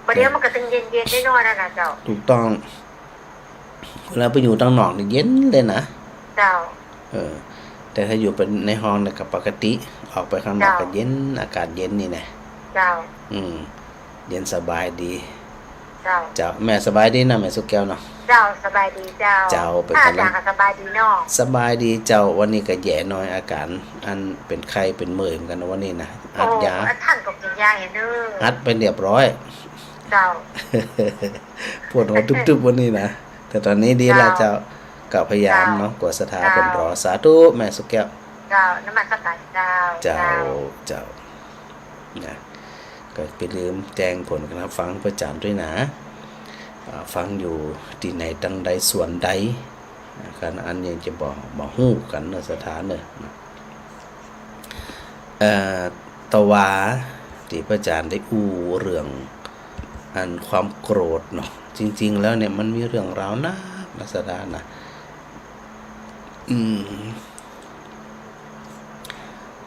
บ่าเดี๋ยวมันก็ตึงเย็นๆ น้อยๆ นั่นน่ะเจ้า ถูกต้อง เวลาไปอยู่ตางนอกนี่เย็นเลยนะ เจ้า เออ แต่ถ้าอยู่เป๋นในห้องเนี่ยก็ปกติ ออกไปข้างนอก เจ้า ก็เย็น อากาศเย็นนี่แหละ เจ้า อืม เย็นสบายดี เจ้า เจ้า แม่สบายดีนะ แม่สุขแก้วเนาะ เจ้า สบายดีเจ้า เจ้า เป๋น อาจ๋ารย์ ก๋านละ ก็สบายดีเนาะ สบายดีเจ้า วันนี้ก็แย่หน่อย อาก๋านอันเป๋นไข้เป๋นเมื่อยเหมือนกั๋นนะวันนี้นะ อัดยา โอ้ อันต้านก็กิ๋นยาอยู่เน่อ อัดไปเรียบร้อย เจ้า ปวดหัวตึ๊บๆ วันนี้นะ แต่ต๋อนนี้ดีละเจ้า เจ้า ก็พยายามเนาะ เจ้า กลัวศรัทธา เจ้า เปิ้นรอ สาธุ แม่สุขแก้ว เจ้า นมัสก๋านเจ้า เจ้า เจ้า เจ้า นะ ก็บ่าลืมแจ้งผลการฟังพระอาจ๋ารย์ด้วยนะ อ่า ฟังอยู่ตี้ไหนตังใดส่วนใด อ่า คันอันยังจะบ่ บ่ฮู้กั๋นเน่อศรัทธาเน่อ นะ เอ่อ ตะวาตี้พระอาจ๋ารย์ได้อู้เรื่องอันความโกรธเนาะ จริงๆ แล้วเนี่ยมันมีเรื่องราวนักนะศรัทธานะ อืม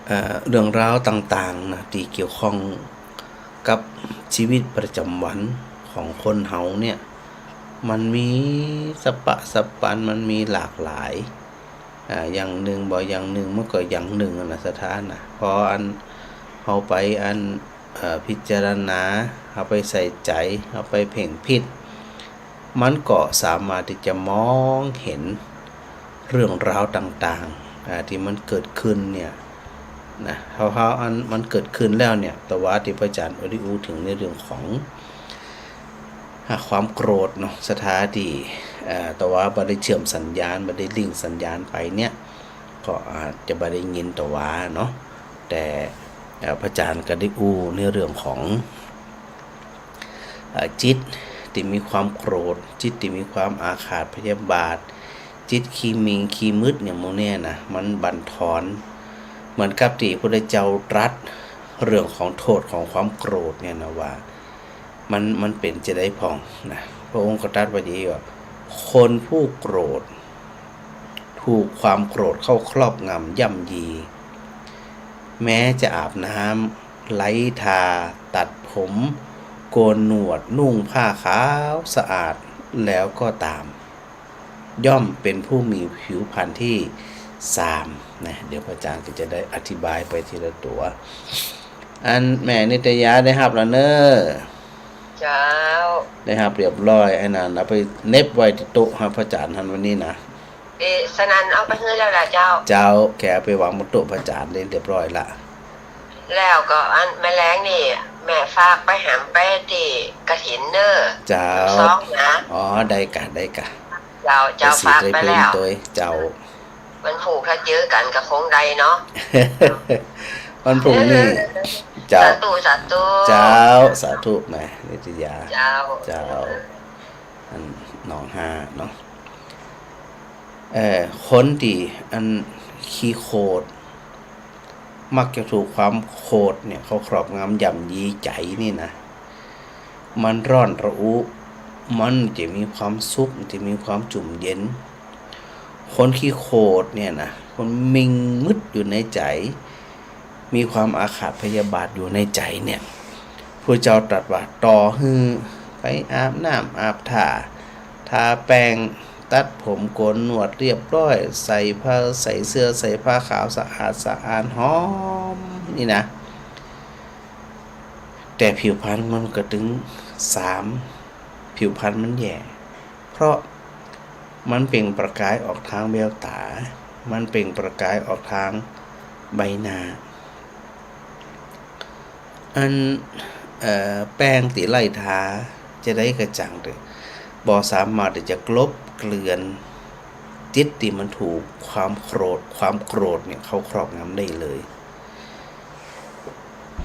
เอ่อ เรื่องราวต่างๆ นะ ตี้เกี่ยวข้องกับชีวิตประจ๋ำวันของคนเฮาเนี่ย มันมีสะปะสะปัน มันมีหลากหลาย อ่า อย่างนึ่งบ่อย่างนึ่ง มันก็อย่างนึ่งอะนะศรัทธานะ พออันเฮาไปอัน เอ่อ พิจารณา เฮาไปใส่ใจ๋ เฮาไปเพ่งพิจ มันก็สามารถตี้จะมองเห็นเรื่องราวต่างๆ อ่า ตี้มันเกิดขึ้นเนี่ยนะ เฮา เฮาอันมันเกิดขึ้นแล้วเนี่ย ตะวาตี้พระอาจ๋ารย์ได้อู้เถิงในเรื่องของ อ่า ความโกรธเนาะ ศรัทธาตี้ เอ่อ ตะวาบ่ได้เชื่อมสัญญาณ บ่ได้ลิงก์สัญญาณไปเนี่ย ก็อาจจะบ่ได้ยินตะวาเนาะ แต่ เอ่อ พระอาจ๋ารย์ก็ได้อู้ในเรื่องของ เอ่อ จิตตี้มีความโกรธ จิตตี้มีความอาฆาตพยาบาท จิตขี้หมิ่งขี้มึดเนี่ย หมู่เนี่ยนะ มันบั่นทอน เหมือนกับตี้พระพุทธเจ้าตรัสเรื่องของโทษของความโกรธเนี่ยนะว่า มัน มันเป๋นจาใดพ่องนะ พระองค์ก็ตรัสว่าอย่างนี้ว่า คนผู้โกรธ ถูกความโกรธเข้าครอบงำย่ำยี แม้จะอาบน้ำ ไล้ทา ตัดผม โกนหนวด นุ่งผ้าขาวสะอาดแล้วก็ตาม ย่อมเป็นผู้มีผิวพรรณที่ซามนะ เดี๋ยวพระอาจ๋ารย์ก็จะได้อธิบายไปทีละตั๋ว อันแม่นิตยาได้ฮับแล้วเน่อ เจ้า ได้ฮับเรียบร้อย ไอ้นั่นเอาไปเน็บไว้ตี้โต๊ะฮับพระอาจ๋ารย์หั้นวันนี้นะ เอ๊ะ สนั่นเอาไปหื้อแล้วล่ะเจ้า เจ้า แกเอาไปวางบนโต๊ะพระอาจ๋ารย์ได้เรียบร้อยละ แล้วก็อันแม่แลงนี่ แม่ฝากไปแหมไปตี้กฐินเน่อ เจ้า สองนะ อ๋อ ได้กะ ได้กะ เจ้า เจ้า ไปสิ ฝากไปแล้ว ได้เปิ้นตวย เจ้า วันพูกถ้าเจอกั๋นก็คงได้เนาะ วันพูกนี่ เจ้า สาธุ สาธุ เจ้า สาธุ แม่นิตยา เจ้า เจ้า อันหนองฮาเนาะ เอ่อ คนตี้อันขี้โขด มักจะถูกความโขดเนี่ยเข้าครอบงำย่ำยีใจ๋นี่นะ มันร้อนระอุ มันจะมีความสุข มันจะมีความจุ่มเย็น คนขี้โขดเนี่ยนะ คนหมิ่งมึดอยู่ในใจ๋ มีความอาฆาตพยาบาทอยู่ในใจ๋เนี่ย พระเจ้าตรัสว่า ต่อหื้อไปอาบน้ำอาบท่า ทาแป้ง ตัดผม โกนหนวดเรียบร้อย ใส่ผ้า ใส่เสื้อ ใส่ผ้าขาวสะอาดสะอ้านหอมนี่นะ แต่ผิวพรรณมันก็ตึงซาม ผิวพรรณมันแย่ เพราะมันเปล่งประกายออกตางแววต๋า มันเปล่งประกายออกตางใบหน้า อัน เอ่อ แป้งตี้ไล่ทา จาใดก็จังเต๊อะ บ่สามารถตี้จะกลบเกลื่อนจิตตี้มันถูกความโขด ความโกรธเนี่ยเข้าครอบงำได้เลย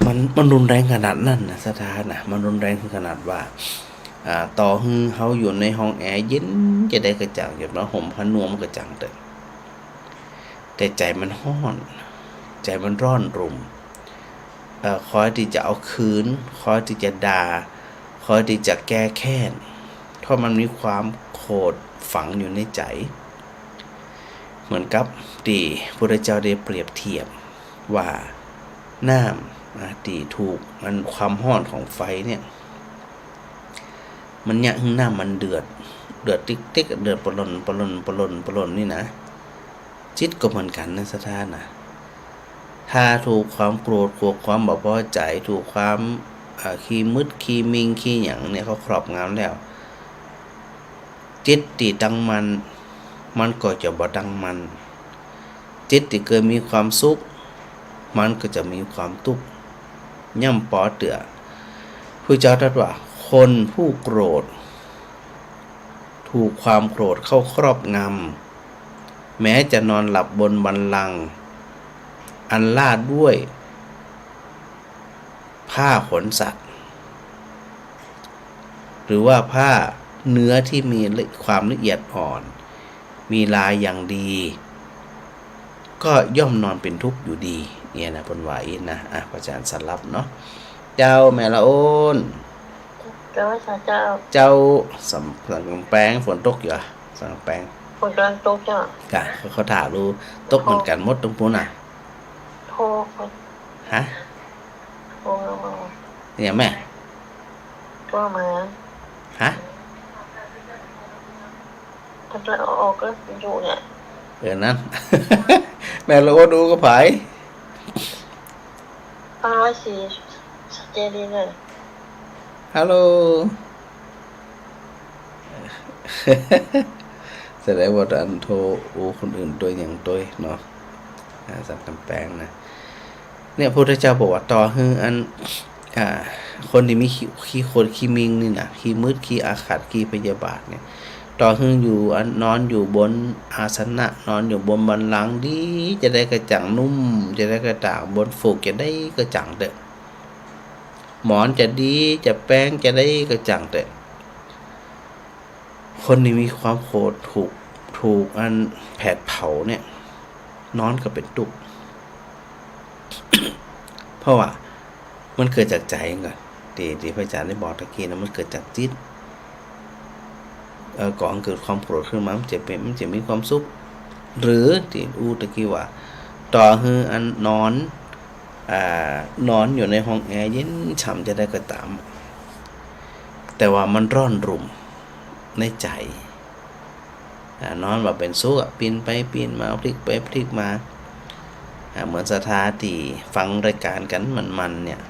มัน มันรุนแรงขนาดนั้นนะ ศรัทธานะ มันรุนแรงถึงขนาดว่า อ่า ต่อหื้อเฮาอยู่ในห้องแอร์เย็นจาใดก็จัง อยู่ในห่มผ้านวมก็จังเต๊อะ แต่ใจ๋มันฮ้อน ใจ๋มันร้อนรุ่ม เอ่อ คอยตี้จะเอาคืน คอยตี้จะด่า คอยตี้จะแก้แค้น เพราะมันมีความโขดฝังอยู่ในใจ๋ เหมือนกับตี้พระพุทธเจ้าได้เปรียบเทียบว่าน้ำ อ่า ตี้ถูกอันความฮ้อนของไฟเนี่ย มันเยียะหื้อน้ำมันเดือด เดือดติ๊กๆ เดือดปะล่น ปะล่น ปะล่น ปะล่นนี่นะ จิตก็เหมือนกั๋นนะ ศรัทธานะ ถ้าถูกความโกรธ ถูกความบ่พอใจ๋ ถูกความ อ่า ขี้มึด ขี้มิง ขี้หยังเนี่ย เขาครอบงำแล้ว จิตตี้ตั้งมั่น มันก็จะบ่ตั้งมั่น จิตตี้เกยมีความสุข มันก็จะมีความตุ๊กข์ ย่ำปอเตื้อ พุทธเจ้าตรัสว่า คนผู้โกรธ ถูกความโกรธเข้าครอบงำ แม้จะนอนหลับบนบัลลังก์อันลาดด้วยผ้าขนสัตว์ หรือว่าผ้าเนื้อที่มีละ- ความละเอียดอ่อน มีลายอย่างดี ก็ย่อมนอนเป็นทุกข์อยู่ดี เนี่ยนะ เปิ้นว่าอี้นะ อ่ะ พระอาจารย์สลับเนาะ เจ้าแม่ละโอน เจ้าค่ะเจ้า เจ้า สำ- สันกำแปงฝนตกอยู่อะ สันกำแปง ฝนกำลังตกเจ้า กะ เขา เขาถามดู ตกเหมือนกันหมดตรงปู้นน่ะ โทร ฮะ โทรมา เนี่ยแม่ โทรมา ฮะ พัดลมออกก็อยู่เนี่ย เออ นั่น แม่ละโอนอู้กับใผ ฟังไว้สิ ชัดเจนดีเลย ฮัลโหล แสดงว่าอันโทรอู้คนอื่นตวยหยังตวยเนาะ อ่า สันกำแปงนะ เนี่ย พุทธเจ้าบอกว่า ต่อหื้ออัน อ่า คนตี้มีขี้ ขี้โขดขี้มิงนี่นะ ขี้มึด ขี้อาฆาต ขี้พยาบาทเนี่ย ต่อหื้ออยู่อัน นอนอยู่บนอาสนะ นอนอยู่บนบัลลังก์ดีจะใดก็จ่าง นุ่มจะใดก็จ่าง บนฟูกจะใดก็จ่างเต๊อะ หมอนจะดีจะแปงจะใดก็จ่างเต๊อะ คนตี้มีความโกรธถูก ถูกอันแผดเผาเนี่ย นอนก็เป๋นตุ๊กข์ เพราะว่ามันเกิดจากใจ๋ก่อน ตี้ ตี้พระอาจารย์ได้บอกตะกี้นะ มันเกิดจากจิต เอ่อ ก่อหื้อเกิดความโกรธขึ้นมา มันจะเป๋น มันจะมีความสุข หรือตี้อู้ตะกี้ว่า ต่อหื้ออันนอน อ่า นอนอยู่ในห้องแอร์เย็นฉ่ำจะใดก็ต๋าม แต่ว่ามันร้อนรุ่มในใจ๋ อ่า นอนบ่เป๋นสุขอะ ปิ้นไปปิ้นมา พลิกไปพลิกมา อ่า เหมือนศรัทธาตี้ฟังรายการกั๋นมันๆ เนี่ย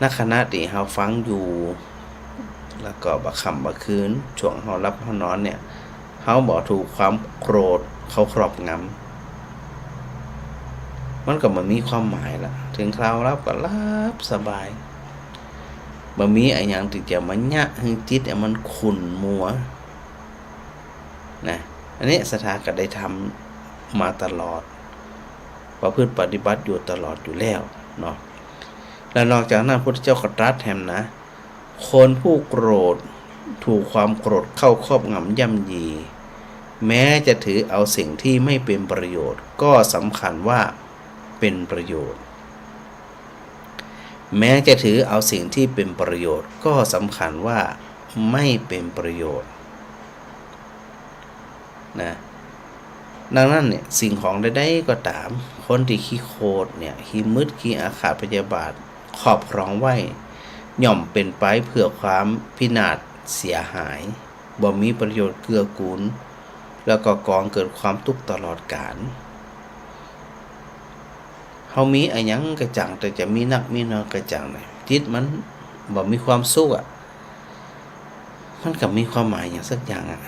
ณ ขณะตี้เฮาฟังอยู่ แล้วก็บ่าค่ำบ่าคืน ช่วงเฮาหลับเฮานอนเนี่ย เฮาบ่ถูกความโกรธเข้าครอบงำ มันก็บ่มีความหมายละ เถิงคราวหลับก็หลับสบาย บ่มีอะหยังตี้จะมาเยียะหื้อจิตอะมันขุ่นมัว นะ อันนี้ศรัทธาก็ได้ทำมาตลอด ประพฤติปฏิบัติอยู่ตลอดอยู่แล้วเนาะ แล้วนอกจากนั้นพุทธเจ้าก็ตรัสแถมนะ คนผู้โกรธ ถูกความโกรธเข้าครอบงำย่ำยี แม้จะถือเอาสิ่งที่ไม่เป็นประโยชน์ ก็สำคัญว่าเป็นประโยชน์ แม้จะถือเอาสิ่งที่เป็นประโยชน์ ก็สำคัญว่าไม่เป็นประโยชน์ นะ ดังนั้นเนี่ย สิ่งของใดๆ ก็ต๋าม คนตี้ขี้โขดเนี่ย ขี้มึด ขี้อาฆาตพยาบาท ครอบครองไว้ ย่อมเป๋นไปเพื่อความพินาศเสียหาย บ่มีประโยชน์เกื้อกูล แล้วก็ก่อหื้อเกิดความตุ๊กข์ตลอดกาล เฮามีอะหยังก็จ่างเต๊อะ จะมีนักมีน้อยก็จ่างเนี่ย จิตมันบ่มีความสุขอะ มันก็บ่มีความหมายหยังสักอย่างอะ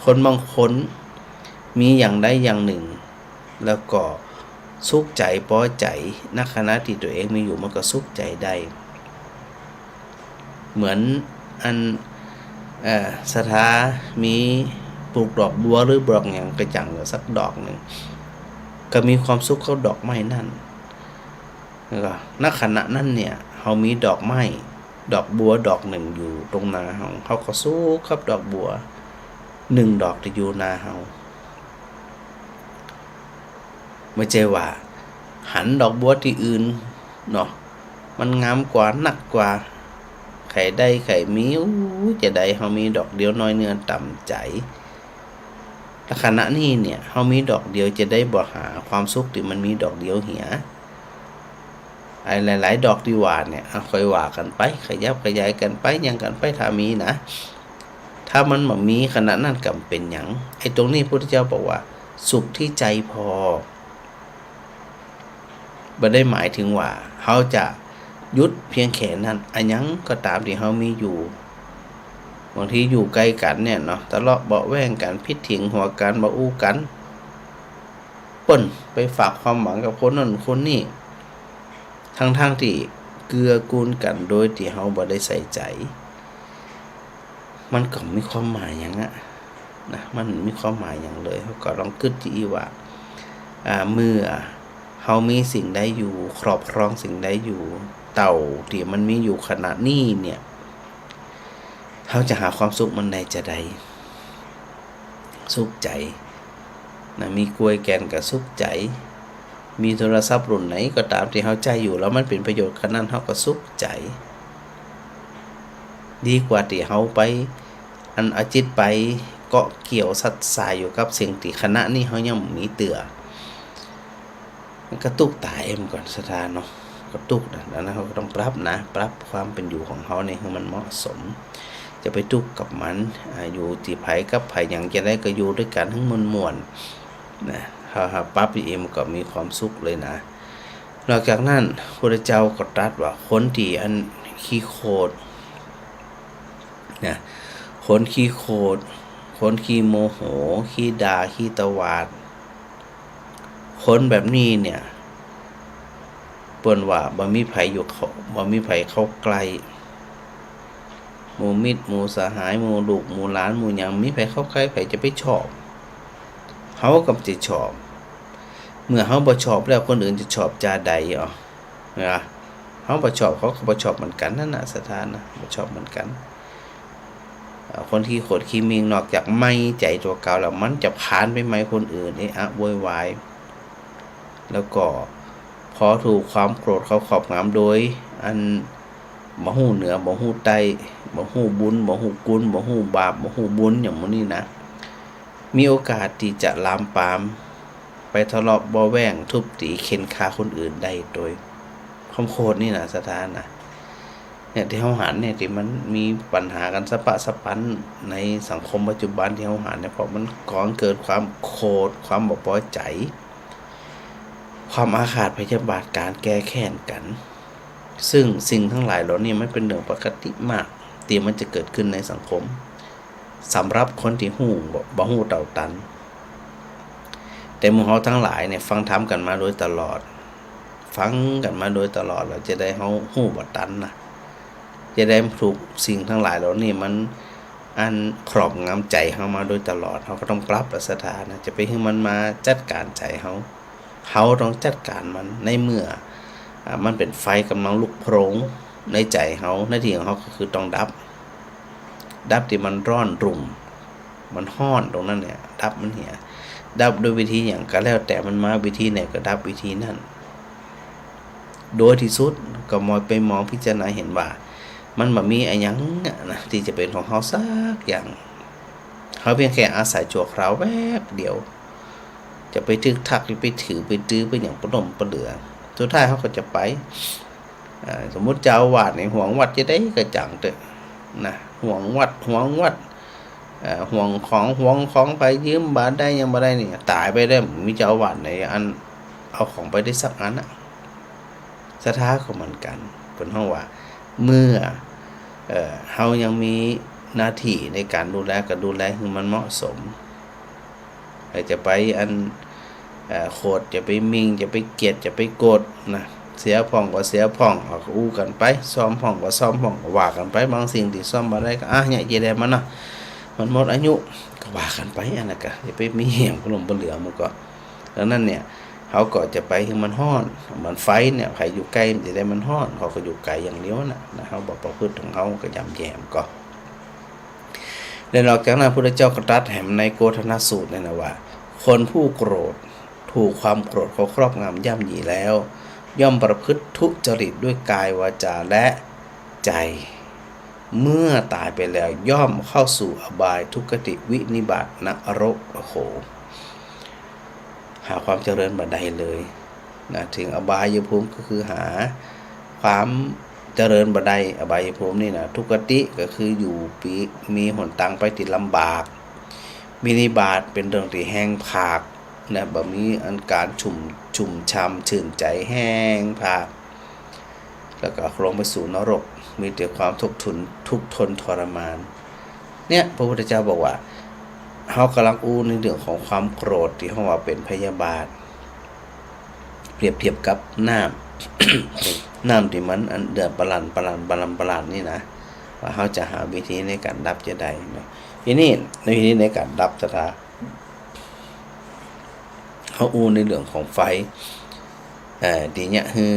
คนบางคนมีอย่างใดอย่างนึ่ง แล้วก็สุขใจ๋ ปอใจ๋ ณ ขณะตี้ตั๋วเองมีอยู่ มันก็สุขใจ๋ได้ เหมือนอัน เอ่อ ศรัทธามีปลูกดอกบัวหรือดอกหยังก็จ่างสักดอกนึ่ง ก็มีความสุขกับดอกไม้นั้น แล้วก็ ณ ขณะนั้นเนี่ย เฮามีดอกไม้ ดอกบัวดอกนึ่งอยู่ตรงหน้าเฮา เฮาก็สุขกับดอกบัวนึ่งดอกตี้อยู่หน้าเฮา บ่ใจ้ว่าหันดอกบัวตี้อื่นเนาะ มันงามกว่านักกว่า ใค่ได้ใค่มี อู้ จะใดเฮามีดอกเดียวน้อยเนื้อต่ำใจ๋ แต่ขณะนี้เนี่ย เฮามีดอกเดียวจะใดบ่หาความสุขตี้มันมีดอกเดียวเหีย ไอ้หลายๆ ดอกตี้ว่าเนี่ย เอา ค่อยว่ากั๋นไป ขยับขยายกั๋นไป หยังกั๋นไป ถ้ามีนะ ถ้ามันบ่มีขณะนั้นก็บ่เป๋นหยัง ไอ้ตรงนี้พุทธเจ้าบอกว่า สุขที่ใจพอ บ่ได้หมายถึงว่า เฮาจะ หยุดเพียงแค่นั้น อะหยังก็ต๋ามตี้เฮามีอยู่ บางทีอยู่ใก้กั๋นเนี่ยเนาะ ทะเลาะเบาะแว้งกั๋น ผิดเถียงหัวกั๋น บ่อู้กั๋น เปิ้นไปฝากความหวังกับคนนั้นคนนี้ ทั้งๆ ตี้เกื้อกูลกั๋นโดยตี้เฮาบ่ได้ใส่ใจ๋ มันก็บ่มีความหมายหยังอะ นะ มันบ่มีความหมายหยังเลย เฮาก็ลองกึ๊ดตี้อี้ว่า อ่า เมื่อเฮามีสิ่งใดอยู่ ครอบครองสิ่งใดอยู่ เต้าตี้มันมีอยู่ขณะนี้เนี่ย เฮาจะหาความสุขมันได้จาใด สุขใจ๋ นะ มีกล้วยแก่นก็สุขใจ๋ มีโทรศัพท์รุ่นไหนก็ต๋ามตี้เฮาใจ๊อยู่แล้วมันเป๋นประโยชน์ขนาดนั้น เฮาก็สุขใจ๋ ดีกว่าตี้เฮาไป อันเอาจิตไปเกาะเกี่ยวสัตย์สายอยู่กับสิ่งตี้ขณะนี้เฮายังบ่มีเตื้อ มันก็ตุ๊กต๋ายเอ็มก่อนศรัทธาเนาะ ก็ตุ๊กนะ ดังนั้นเฮาก็ต้องปรับนะ ปรับความเป๋นอยู่ของเฮานี่หื้อมันเหมาะสม จะไปตุ๊กกับมัน อ่า อยู่ตี้ใผกับใผ หยังจะใดก็อยู่ตวยกั๋นหื้อม่วนๆ นะ เฮา เฮาปรับตี้เอ็มก็มีความสุขเลยนะ นอกจากนั้น พุทธเจ้าก็ตรัสว่าคนตี้อันขี้โขดนะ คนขี้โขด คนขี้โมโห ขี้ด่า ขี้ตวาด คนแบบนี้เนี่ย เปิ้นว่าบ่มีใผอยู่เข้า บ่มีใผเข้าใก้ หมู่มิตร หมู่สหาย หมู่ลูก หมู่หลาน หมู่หยัง บ่มีใผเข้าใก้ ใผจะไปชอบ เฮาก็บ่จะชอบ เมื่อเฮาบ่ชอบแล้ว คนอื่นจะชอบจาใดอ่ะ นะ เฮาบ่ชอบ เขาก็บ่ชอบเหมือนกั๋นนั่นน่ะ ศรัทธานะ บ่ชอบเหมือนกั๋น เอ่อ คนขี้โขดขี้เมี้ยง นอกจากไหม้ใจ๋ตั๋วเก่าแล้ว มันจะผานไปไหม้คนอื่น เอะอะโวยวาย แล้วก็พอถูกความโกรธเข้าครอบงำโดย อันบ่ฮู้เหนือ บ่ฮู้ใต้ บ่ฮู้บุญ บ่ฮู้กุศล บ่ฮู้บาป บ่ฮู้บุญ อย่างหมู่นี้นะ มีโอกาสตี้จะลามปาม ไปทะเลาะเบาะแว้ง ทุบตี๋ เฆ็่นฆ่าคนอื่นได้โดยความโขดนี่นะ ศรัทธานะ เนี่ย ตี้เฮาหันเนี่ย ตี้มันมีปัญหากั๋นสะปะสะปันในสังคมปัจจุบันตี้เฮาหันเนี่ย เพราะมันก่อเกิดความโขด ความบ่ปอใจ๋ ความอาฆาตพยาบาท ก๋านแก้แค้นกั๋น ซึ่งสิ่งตังหลายเหล่านี้มันเป๋นเรื่องปกติมาก ตี้มันจะเกิดขึ้นในสังคม สำหรับคนตี้ฮู้ บ่ บ่ฮู้เต้าตัน แต่หมู่เฮาตังหลายเนี่ย ฟังธรรมกั๋นมาโดยตลอด ฟังกั๋นมาโดยตลอด แล้วจาใดเฮาฮู้บ่ตันนะ จาใดถูกสิ่งตังหลายเหล่านี้มัน อันครอบงำใจ๋เฮามาโดยตลอด เฮาก็ต้องปรับละศรัทธานะ จะไปหื้อมันมาจัดก๋านใจ๋เฮา เฮาต้องจัดก๋านมัน ในเมื่อ อ่า มันเป๋นไฟก่ำลังลุกโพลงในใจ๋เฮา หน้าตี้ของเฮาก็คือต้องดับ ดับตี้มันร้อนรุ่ม มันฮ้อนตรงนั้นเนี่ย ดับมันเหีย ดับด้วยวิธีหยังก็แล้วแต่มันมาวิธีไหนก็ดับวิธีนั้น โดยตี้สุดก็มอง ไปมองพิจารณาหันว่า มันบ่มีอะหยังอะนะ ตี้จะเป๋นของเฮาสักอย่าง เฮาเพียงแค่อาศัยชั่วคราวแวบเดียว จะไปถืกถัก จะไปถือไปตื้อไปหยังปะหล่มปะเหลือ สุดท้ายเฮาก็จะไป อ่า สมมุติเจ้าอาวาสนี่หวงวัดจาใดก็จั่งเต๊อะนะ หวงวัด หวงวัด เอ่อ หวงของ หวงของไป ยืมบ่ได้ หยังบ่ได้นี่ ต๋ายไปแล้ว บ่มีเจ้าอาวาสไหนอันเอาของไปได้สักอันนะ ศรัทธาก็เหมือนกั๋น เปิ้นฮ้องว่า เมื่อ เอ่อ เฮายังมีหน้าตี้ในก๋านดูแล ก็ดูแลหื้อมันเหมาะสม ใผจะไปอัน เอ่อ โขด จะไปหมิ่น จะไปเกียจ จะไปโกรธนะ เสียพ่องบ่เสียพ่อง เอาก็อู้กั๋นไป ซ่อมพ่องบ่ซ่อมพ่อง ก็ว่ากั๋นไป บางสิ่งตี้ซ่อมบ่ได้ก็ อ่ะ เยียะจาใดมันเนาะ มันหมดอายุ ก็ว่ากั๋นไป อันนั้นก็อย่าไปมีหยังปะหล่มปะเหลือมันก็ ดังนั้นเนี่ย เฮาก็จะไปหื้อมันฮ้อน เหมือนไฟเนี่ย ใผอยู่ใก้มันจะได้มันฮ้อน เฮาก็อยู่ไก๋อย่างเดียวน่ะ นะ เฮาบ่ประพฤติของเฮาก็ย่ำแย่มันก็ และนอกจากนั้น พุทธเจ้าก็ตรัสแหมในโกฏฐนสูตรเนี่ยนะว่า คนผู้โกรธ ถูกความโกรธเขาครอบงำย่ำยีแล้ว ย่อมประพฤติทุจริตด้วยกายวาจาและใจ๋ เมื่อต๋ายไปแล้วย่อมเข้าสู่อบายทุกขติวินิบาตนรก โอ้โห หาความเจริญบ่ได้เลยนะ ถึงอบายภูมิก็คือหาความเจริญบ่ได้ อบายภูมินี่นะ ทุกขติก็คืออยู่ปี มีหนตางไปตี้ลำบาก วินิบาตเป๋นเรื่องตี้แฮงผากนะ บ่มีอันก๋านชุ่ม ชุ่มฉ่ำชื่นใจ๋ แฮงผาก แล้วก็ลงไปสู่นรก มีแต่ความทุกข์ทน ทุกข์ทนทรมาน เนี่ย พระพุทธเจ้าบอกว่า เฮาก่ำลังอู้ในเรื่องของความโกรธตี้เฮาว่าเป๋นพยาบาท เปรียบเทียบกับน้ำ น้ำตี้มันอันเดือดปะหลั่น ปะหลั่น ปะหลั่น ปะหลั่นนี่นะ ว่าเฮาจะหาวิธีในก๋านดับจะใดเนาะ ทีนี้ในวิธีในก๋านดับ ศรัทธา เฮาอู้ในเรื่องของไฟ เอ่อ ตี้เยียะหื้อ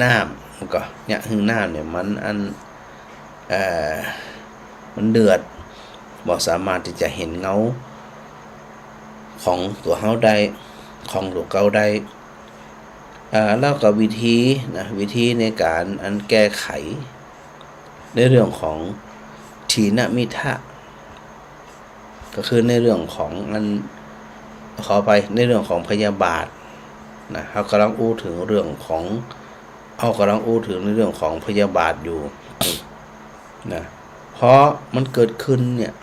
น้ำ มันก็เยียะหื้อน้ำเนี่ยมันอัน เอ่อ มันเดือด บ่สามารถตี้จะหันเงาของตั๋วเฮาได้ ของตั๋วเก่าได้ เอ่อ แล้วก็วิธีนะ วิธีในก๋านอันแก้ไข ในเรื่องของถีนมิทธะ ก็คือในเรื่องของอัน ขออภัย ในเรื่องของพยาบาทนะ เฮาก่ำลังอู้เถิงเรื่องของ เฮาก่ำลังอู้เถิงในเรื่องของพยาบาทอยู่นะ เพราะมันเกิดขึ้นเนี่ย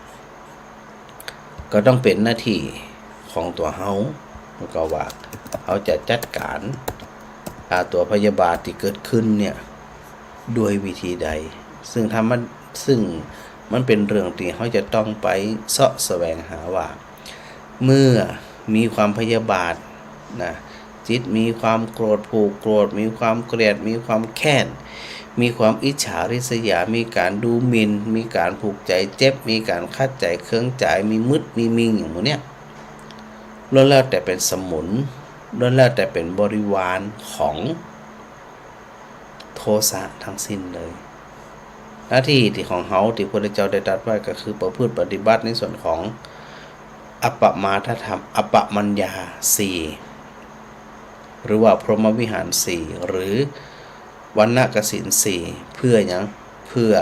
ก็ต้องเป๋นหน้าตี้ของตั๋วเฮา มันก็ว่าเฮาจะจัดก๋าน อ่า ตั๋วพยาบาทตี้เกิดขึ้นเนี่ย ด้วยวิธีใด ซึ่งถ้ามัน ซึ่งมันเป๋นเรื่องตี้เฮาจะต้องไปเซาะแสวงหาว่า เมื่อมีความพยาบาทนะ จิตมีความโกรธ ผูกโกรธ มีความเกลียด มีความแค้น มีความอิจฉาริษยา มีก๋านดูหมิ่น มีก๋านผูกใจ๋เจ็บ มีก๋านขัดใจ๋เคืองใจ๋ มีมึด มีมิง อย่างหมู่เนี่ย ล้วนแล้วแต่เป๋นสมุน ล้วนแล้วแต่เป๋นบริวารของโทสะทั้งสิ้นเลย หน้าตี้ตี้ของเฮาตี้พระพุทธเจ้าได้ตรัสไว้ก็คือประพฤติปฏิบัติในส่วนของอัปปมาทธรรม อัปปมัญญาสี่ หรือว่าพรหมวิหารสี่ หรือวัณกสิณธ์สี่ เพื่อหยัง เพื่อ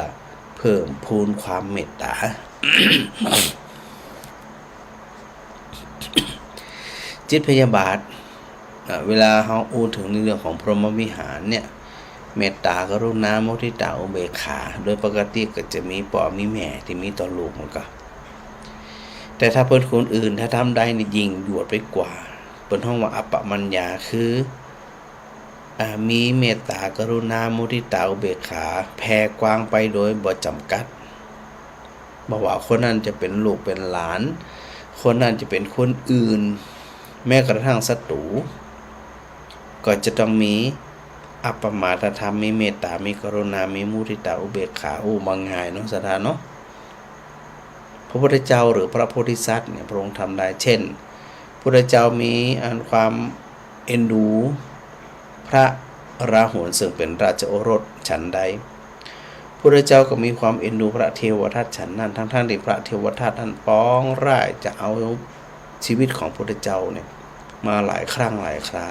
เพิ่มพูนความเมตต๋า จิตพยาบาท อ่ะ เวลาเฮาอู้เถิงในเรื่องของพรหมวิหารเนี่ย เมตต๋า กรุณา มุทิตา อุเบกขา โดยปกติก็จะมีป้อมีแม่ตี้มีต่อลูกมันก็ แต่ถ้าเปิ้นคนอื่น ถ้าทำได้นี่ยิ่งยวดไปกว่า เปิ้นฮ้องว่าอัปปมัญญา คือ อ่า มีเมตต๋า กรุณา มุทิตา อุเบกขา แผ่กว้างไปโดยบ่จ๋ำกัด บ่ว่าคนนั้นจะเป๋นลูกเป๋นหลาน คนนั้นจะเป๋นคนอื่น แม้กระทั่งศัตรู ก็จะต้องมีอัปปมาทธรรม มีเมตต๋า มีกรุณา มีมุทิตา อุเบกขา อู้บ่ง่ายเนาะ ศรัทธาเนาะ พระพุทธเจ้าหรือพระโพธิสัตว์เนี่ย พระองค์ทำได้ เช่น พุทธเจ้ามีอันความเอ็นดูพระราหุล ซึ่งเป๋นราชโอรสฉันใด พุทธเจ้าก็มีความเอ็นดูพระเทวทัตฉันนั้น ทั้งๆ ตี้พระเทวทัตนั้นปองร้ายจะเอาชีวิตของพุทธเจ้าเนี่ยมาหลายครั้งหลายครา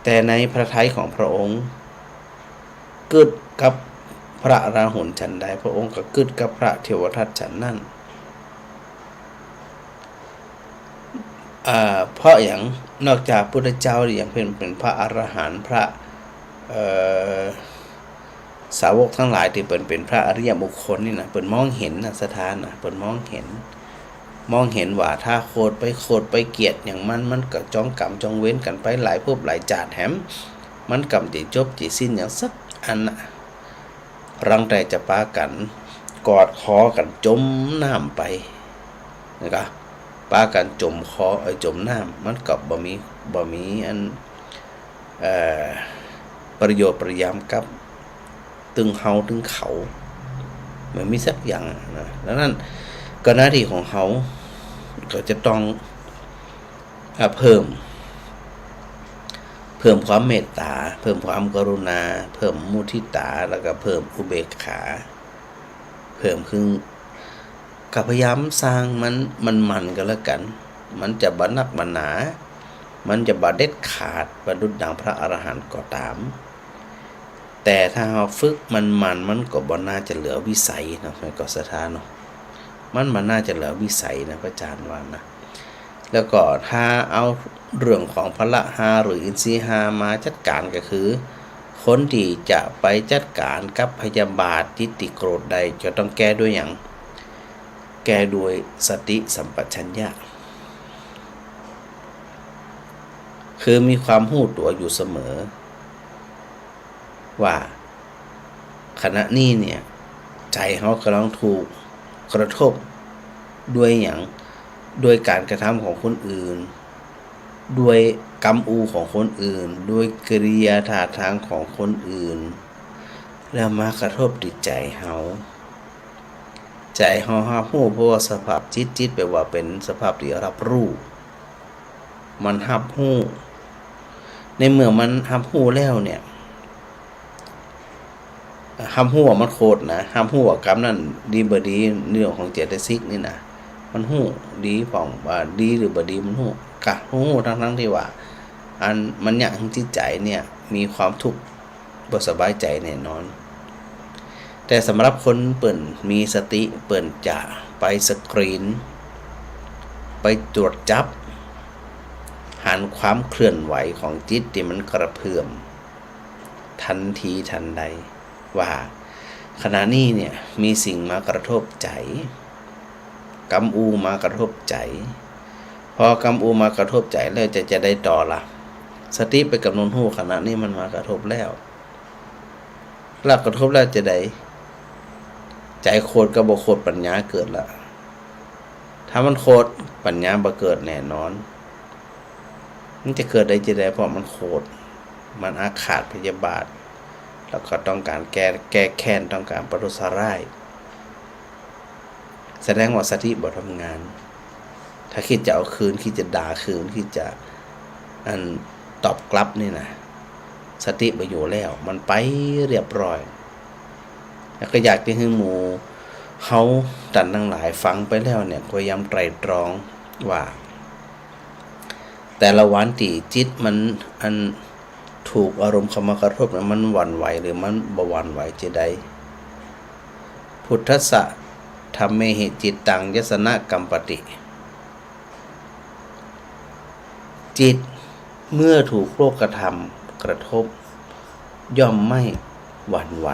แต่ในพระทัยของพระองค์กึ๊ดกับพระราหุลฉันใด พระองค์ก็กึ๊ดกับพระเทวทัตฉันนั้น อ่า เพราะหยัง นอกจากพุทธเจ้ายังเป๋น เป๋นพระอรหันต์ พระ เอ่อ สาวกทั้งหลายตี้เปิ้นเป๋นพระอริยบุคคลนี่นะ เปิ้นมองหันนะ ศรัทธานะ เปิ้นมองหัน มองหันว่าถ้าโขดไป โขดไปเกียรติอย่างมัน มันก็จองก๋รรมจองเวรกั๋นไปหลายภพหลายจาติแหม มันก่ำจะจบจะสิ้นอย่างสักอันนะ รังแต่จะปากั๋นกอดคอกั๋นจ๋มน้ำไป นะก็ ปากั๋นจ๋มคอ เอ่อ จ๋มน้ำ มันก็บ่มี บ่มีอัน เอ่อ ประโยชน์ประยามกับตึงเฮาตึงเขา บ่มีสักอย่างนะ ดังนั้นก็หน้าตี้ของเฮาก็จะต้อง อ่ะ เพิ่ม เพิ่มความเมตต๋า เพิ่มความกรุณา เพิ่มมุทิตา แล้วก็เพิ่มอุเบกขา เพิ่มขึ้น ก็พยายามสร้างมัน มันๆ ก็แล้วกั๋น มันจะบ่นักบ่หนา มันจะบ่เด็ดขาด ประดุจดังพระอรหันต์ก็ต๋าม แต่ถ้าเฮาฝึกมันๆ มันก็บ่น่าจะเหลือวิสัยเนาะ มันก็ ศรัทธาเนาะ มันบ่น่าจะเหลือวิสัยนะ พระอาจารย์ว่านะ แล้วก็ถ้าเอาเรื่องของพละห้าหรืออินทรีย์ห้ามาจัดก๋านก็คือ คนตี้จะไปจัดก๋านกับพยาบาทจิตตี้โกรธได้ จะต้องแก้ด้วยหยัง แก้ด้วยสติสัมปชัญญะ คือมีความฮู้ตั๋วอยู่เสมอ ว่าขณะนี้เนี่ย ใจ๋เฮาก่ำลังถูกกระทบด้วยหยัง ด้วยก๋านกระทำของคนอื่น ด้วยกำอู้ของคนอื่น ด้วยกิริยาท่าตางของคนอื่น แล้วมากระทบตี้ใจ๋เฮา ใจ๋เฮาฮับฮู้ เพราะว่าสภาพจิต จิตแปลว่าเป๋นสภาพตี้ฮับฮู้ มันฮับฮู้ ในเมื่อมันฮับฮู้แล้วเนี่ย ฮับฮู้ว่ามันโขดนะ ฮับฮู้ว่ากำนั้นดีบ่ดี เรื่องของเจตสิกนี่นะ มันฮู้ดีพ่อง ว่าดีหรือบ่ดีมันฮู้ กะฮู้ตังๆ ตี้ว่า อันมันเยียะหื้อจิตใจ๋เนี่ยมีความทุกข์ บ่สบายใจ๋แน่นอน แต่สำหรับคนเปิ้นมีสติ เปิ้นจะไปสกรีน ไปตรวจจับ หันความเคลื่อนไหวของจิตตี้มันกระเพื่อม ทันทีทันใด ว่าขณะนี้เนี่ยมีสิ่งมากระทบใจ๋ กำอู้มากระทบใจ๋ พอกำอู้มากระทบใจ๋แล้วจะ จะใดต่อล่ะ สติไปกำหนดฮู้ขณะนี้มันมากระทบแล้ว แล้วกระทบแล้วจะใด ใจ๋โขดกับบ่โขดปัญญาเกิดละ ถ้ามันโขดปัญญาบ่เกิดแน่นอน มันจะเกิดได้จะใด เพราะมันโขด มันอาฆาตพยาบาท แล้วก็ต้องการแก้ แก้แค้น ต้องการประทุษร้าย แสดงว่าสติบ่ทำงาน ถ้าคิดจะเอาคืน คิดจะด่าคืน คิดจะอันตอบกลับนี่นะ สติบ่อยู่แล้ว มันไปเรียบร้อย แล้วก็อยากจะหื้อหมู่เฮาต้านตังหลายฟังไปแล้วเนี่ย ก็ยายามไตร่ตรองว่า แต่ละวันตี้จิตมันอันถูกอารมณ์เข้ามากระทบเนี่ย มันหวั่นไหวหรือมันบ่หวั่นไหวจะใด Phuṭṭhassa dhammehi cittaṃ yassa na kampati จิตเมื่อถูกโลกธรรมกระทบ ย่อมไม่หวั่นไหว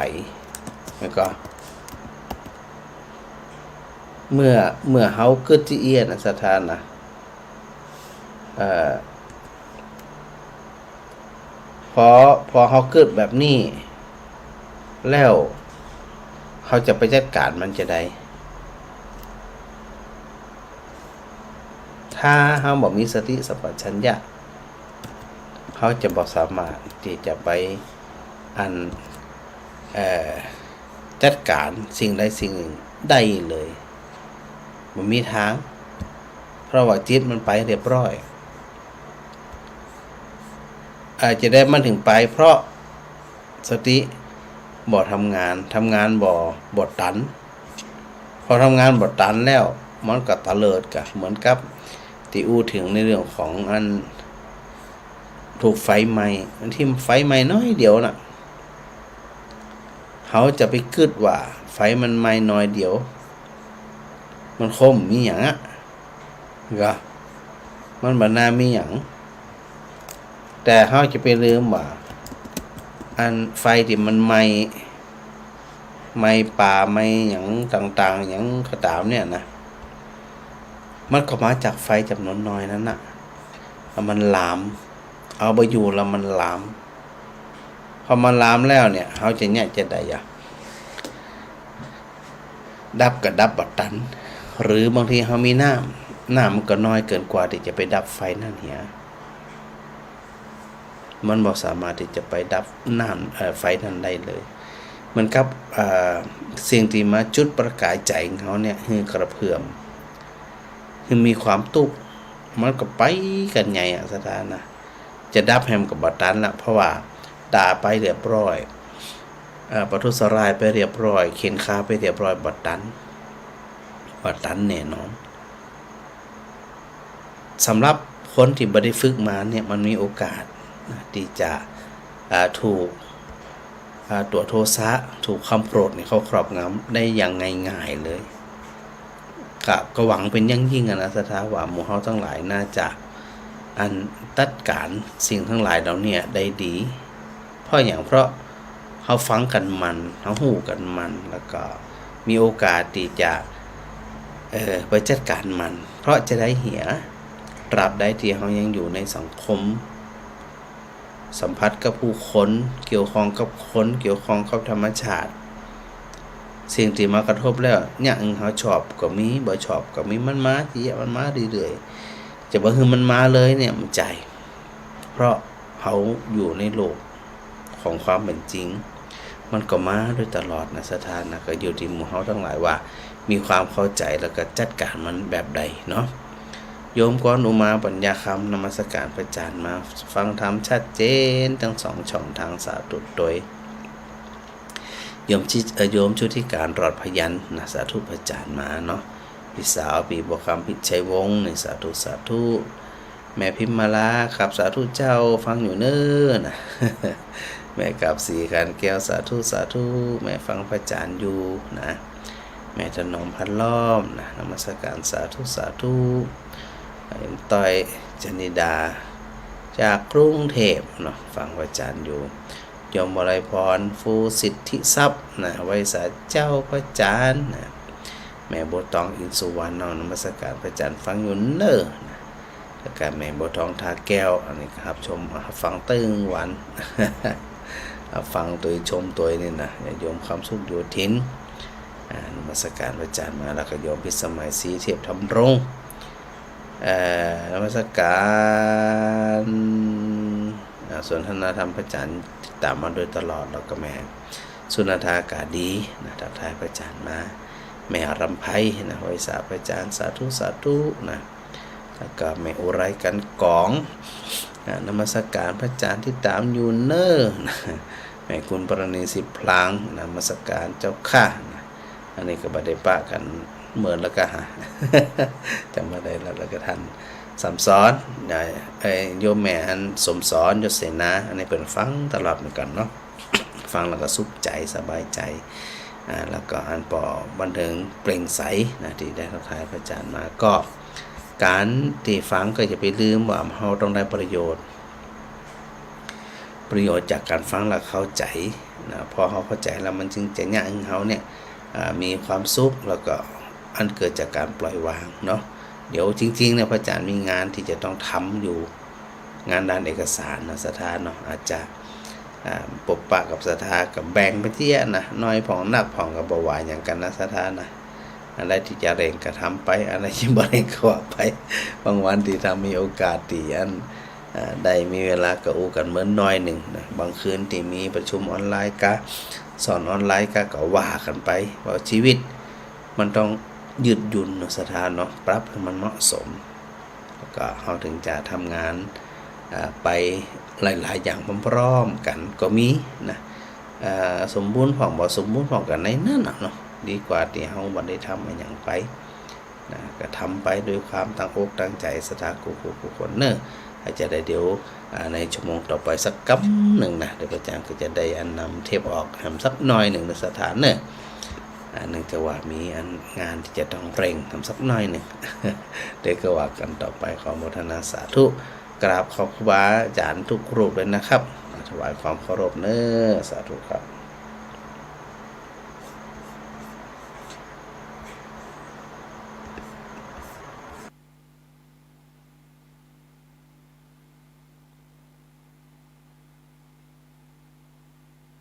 แล้วก็ เมื่อ เมื่อเฮากึ๊ดจะอี้นะ ศรัทธานะ เอ่อ พอ พอเฮากึ๊ดแบบนี้แล้ว เฮาจะไปจัดก๋านมันจะใด ถ้าเฮาบ่มีสติสัมปชัญญะ เฮาจะบ่สามารถตี้จะไปอัน เอ่อ จัดก๋านสิ่งใดสิ่งหนึ่งได้เลย บ่มีตาง เพราะว่าจิตมันไปเรียบร้อย อาจจะใดมันถึงไป เพราะสติบ่ทำงาน ทำงานบ่ บ่ตัน พอทำงานบ่ตันแล้ว มันก็เตลิดก่ะ เหมือนกับตี้อู้เถิงในเรื่องของอันถูกไฟไหม้ อันตี้ไฟไหม้น้อยเดียวน่ะ เฮาจะไปกึ๊ดว่าไฟมันไหม้น้อยเดียว มันคงบ่มีหยังอะ ก็ มันบ่น่ามีหยัง แต่เฮาจะไปลืมว่า อันไฟตี้มันไหม้ ไหม้ป่า ไหม้หยังต่างๆ หยังก็ต๋ามเนี่ยนะ มันก็มาจากไฟจ๋ำนวนน้อยนั้นน่ะ แล้วมันลาม เอาบ่อยู่แล้วมันลาม พอมันลามแล้วเนี่ย เฮาจะเยียะจะใดอะ ดับก็ดับบ่ตัน หรือบางทีเฮามีน้ำ น้ำมันก็น้อยเกินกว่าตี้จะไปดับไฟนั้นเหีย มันบ่สามารถตี้จะไปดับน้ำ เอ่อ ไฟนั้นได้เลย เหมือนกับ เอ่อ สิ่งตี้มาจุดประกายใจ๋ของเฮาเนี่ย หื้อกระเพื่อม หื้อมีความตุ๊กข์ มันก็ไปกั๋นใหญ่อะ ศรัทธานะ จะดับแหมก็บ่ตันละ เพราะว่าด่าไปเรียบร้อย เอ่อ ประทุษร้ายไปเรียบร้อย เข่นฆ่าไปเรียบร้อย บ่ตัน บ่ตันแน่นอน สำหรับคนตี้บ่ได้ฝึกมาเนี่ย มันมีโอกาสนะ ตี้จะ อ่า ถูก อ่า ตั๋วโทสะ ถูกความโกรธเนี่ยเข้าครอบงำได้อย่างง่ายๆ เลย ก็ ก็หวังเป๋นอย่างยิ่งอะนะ ศรัทธาว่าหมู่เฮาตังหลายน่าจะ อัน จัดก๋านสิ่งตังหลายเหล่าเนี้ยได้ดี เพราะหยัง เพราะเฮาฟังกั๋นมัน เฮาฮู้กั๋นมัน แล้วก็มีโอกาสตี้จะ เอ่อ ไปจัดก๋านมัน เพราะจะใดเหีย ตราบใดตี้เฮายังอยู่ในสังคม สัมผัสกับผู้คน เกี่ยวข้องกับคน เกี่ยวข้องกับธรรมชาติ สิ่งตี้มากระทบแล้ว เยียะหื้อเฮาชอบก็มี บ่ชอบก็มี มันมาเยียะ มันมาเรื่อยๆ จะบ่หื้อมันมาเลยเนี่ย บ่ใจ้ เพราะเฮาอยู่ในโลกของความเป๋นจริง มันก็มาโดยตลอดนะศรัทธานะ ก็อยู่ตี้หมู่เฮาตังหลายว่า มีความเข้าใจ๋แล้วก็จัดก๋านมันแบบใดเนาะ โยมกรอุมา ปัญญาคำ นมัสก๋านพระอาจ๋ารย์ มาฟังธรรมชัดเจนตึงสองช่องตาง สาธุตวย โยมชิ เอ่อ โยมชุติการ รอดพยัญชนะ สาธุพระอาจ๋ารย์มาเนาะ ปี้สาว ปี้บัวคำ พิชัยวงศ์นี่ สาธุ สาธุ แม่พิมมาลา ครับ สาธุเจ้า ฟังอยู่เน้อนะ แม่กาบศรี ขันแก้ว สาธุ สาธุ แม่ฟังพระอาจ๋ารย์อยู่นะ แม่ถนอม พันล้อมนะ นมัสก๋าน สาธุ สาธุ เอ่อ ต้อย จนิดา จากกรุงเทพฯเนาะ ฟังพระอาจ๋ารย์อยู่ โยมวลัยพร ฟูสิทธิทรัพย์นะ ไหว้สาเจ้าพระอาจ๋ารย์นะ แม่บัวตอง อินทร์สุวรรณเนาะ นมัสก๋านพระอาจ๋ารย์ ฟังอยู่เน้อนะ แล้วก็แม่บัวทอง ทาแก้ว อันนี้ก็ฮับชม ฮับฟังตึงวัน ฮับฟังตวย ชมตวยนี่นะ ญาติโยมคำสุขโยธิน อ่า นมัสก๋านพระอาจ๋ารย์มา แล้วก็โยมพิสมัย ศรีเทพธำรง เอ่อ นมัสก๋าน อ่า สนทนาธรรมพระอาจ๋ารย์ ติดต๋ามมาโดยตลอด แล้วก็แม่สุนันทา กาดีนะ ทักทายพระอาจ๋ารย์มา แม่รำไพนะ ไหว้สาพระอาจ๋ารย์ สาธุ สาธุนะ แล้วก็แม่อุไร กันกอง อ่า นมัสก๋านพระอาจ๋ารย์ ติดต๋ามอยู่เน้อนะ แม่กุลปราณี สิบพลาง นมัสก๋านเจ้าข้านะ อันนี้ก็บ่ได้ปะกั๋นเมินแล้วก็หา จ๋ำบ่ได้แล้ว แล้วก็ต้านสมสอน อ่า เอ่อ โยมแม่อันสมสอน ยศเสนา อันนี้เปิ้นฟังตลอดเหมือนกั๋นเนาะ ฟังแล้วก็สุขใจ๋ สบายใจ๋ อ่า แล้วก็อันป้อบันเทิงเปล่งใสนะ ตี้ได้ทักทายพระอาจ๋ารย์มา ก็ก๋านตี้ฟังก็อย่าไปลืมว่าเฮาต้องได้ประโยชน์ ประโยชน์จากก๋านฟังแล้วเข้าใจ๋นะ พอเฮาเข้าใจ๋แล้วมันจึงจะเยียะหื้อเฮาเนี่ย อ่า มีความสุข แล้วก็อันเกิดจากก๋านปล่อยวางเนาะ เดี๋ยวจริงๆ เนี่ย พระอาจ๋ารย์มีงานตี้จะต้องทำอยู่ งานด้านเอกสารนะศรัทธาเนาะ อาจจะ อ่า ปบปะกับศรัทธา ก็แบ่งไปเตี้ยนะ น้อยพ่องนักพ่องก็บ่ว่าหยังกั๋นนะศรัทธานะ อันใดตี้จะเร่งก็ทำไป อันใดตี้บ่เร่งก็ว่าไป บางวันตี้ถ้ามีโอกาสตี้อัน อ่า ได้มีเวลาก็อู้กั๋นเมินหน้อยนึ่งนะ บางคืนตี้มีประชุมออนไลน์กา สอนออนไลน์กา ก็ว่ากั๋นไป เพราะชีวิตมันต้องยืดหยุ่นเนาะศรัทธาเนาะ ปรับหื้อมันเหมาะสม แล้วก็เฮาถึงจะทำงาน อ่า ไปหลายๆ อย่างพร้อมๆ กั๋นก็มีนะ อ่า สมบูรณ์พ่องบ่สมบูรณ์พ่องก็ในนั้นน่ะเนาะ ดีกว่าตี้เฮาบ่ได้ทำอะหยังไปนะ ก็ทำไปด้วยความตั้งอกตั้งใจ๋ ศรัทธากู้ๆ คนเน้อ อาจจะได้เดี๋ยว อ่า ในชั่วโมงต่อไปสักกำนึ่งนะ เดี๋ยวพระอาจ๋ารย์ก็จะได้อันนำเทปออกแหมสักหน้อยนึ่งนะศรัทธาเน้อ อ่า เนื่องจากว่ามีอันงานตี้จะต้องเร่งแหมสักหน้อยนึ่ง เดี๋ยวก็ว่ากั๋นต่อไป ขออนุโมทนาสาธุ กราบขอบครูบาอาจ๋ารย์ทุกรูปเลยนะครับ ถวายความเคารพเน้อ สาธุครับ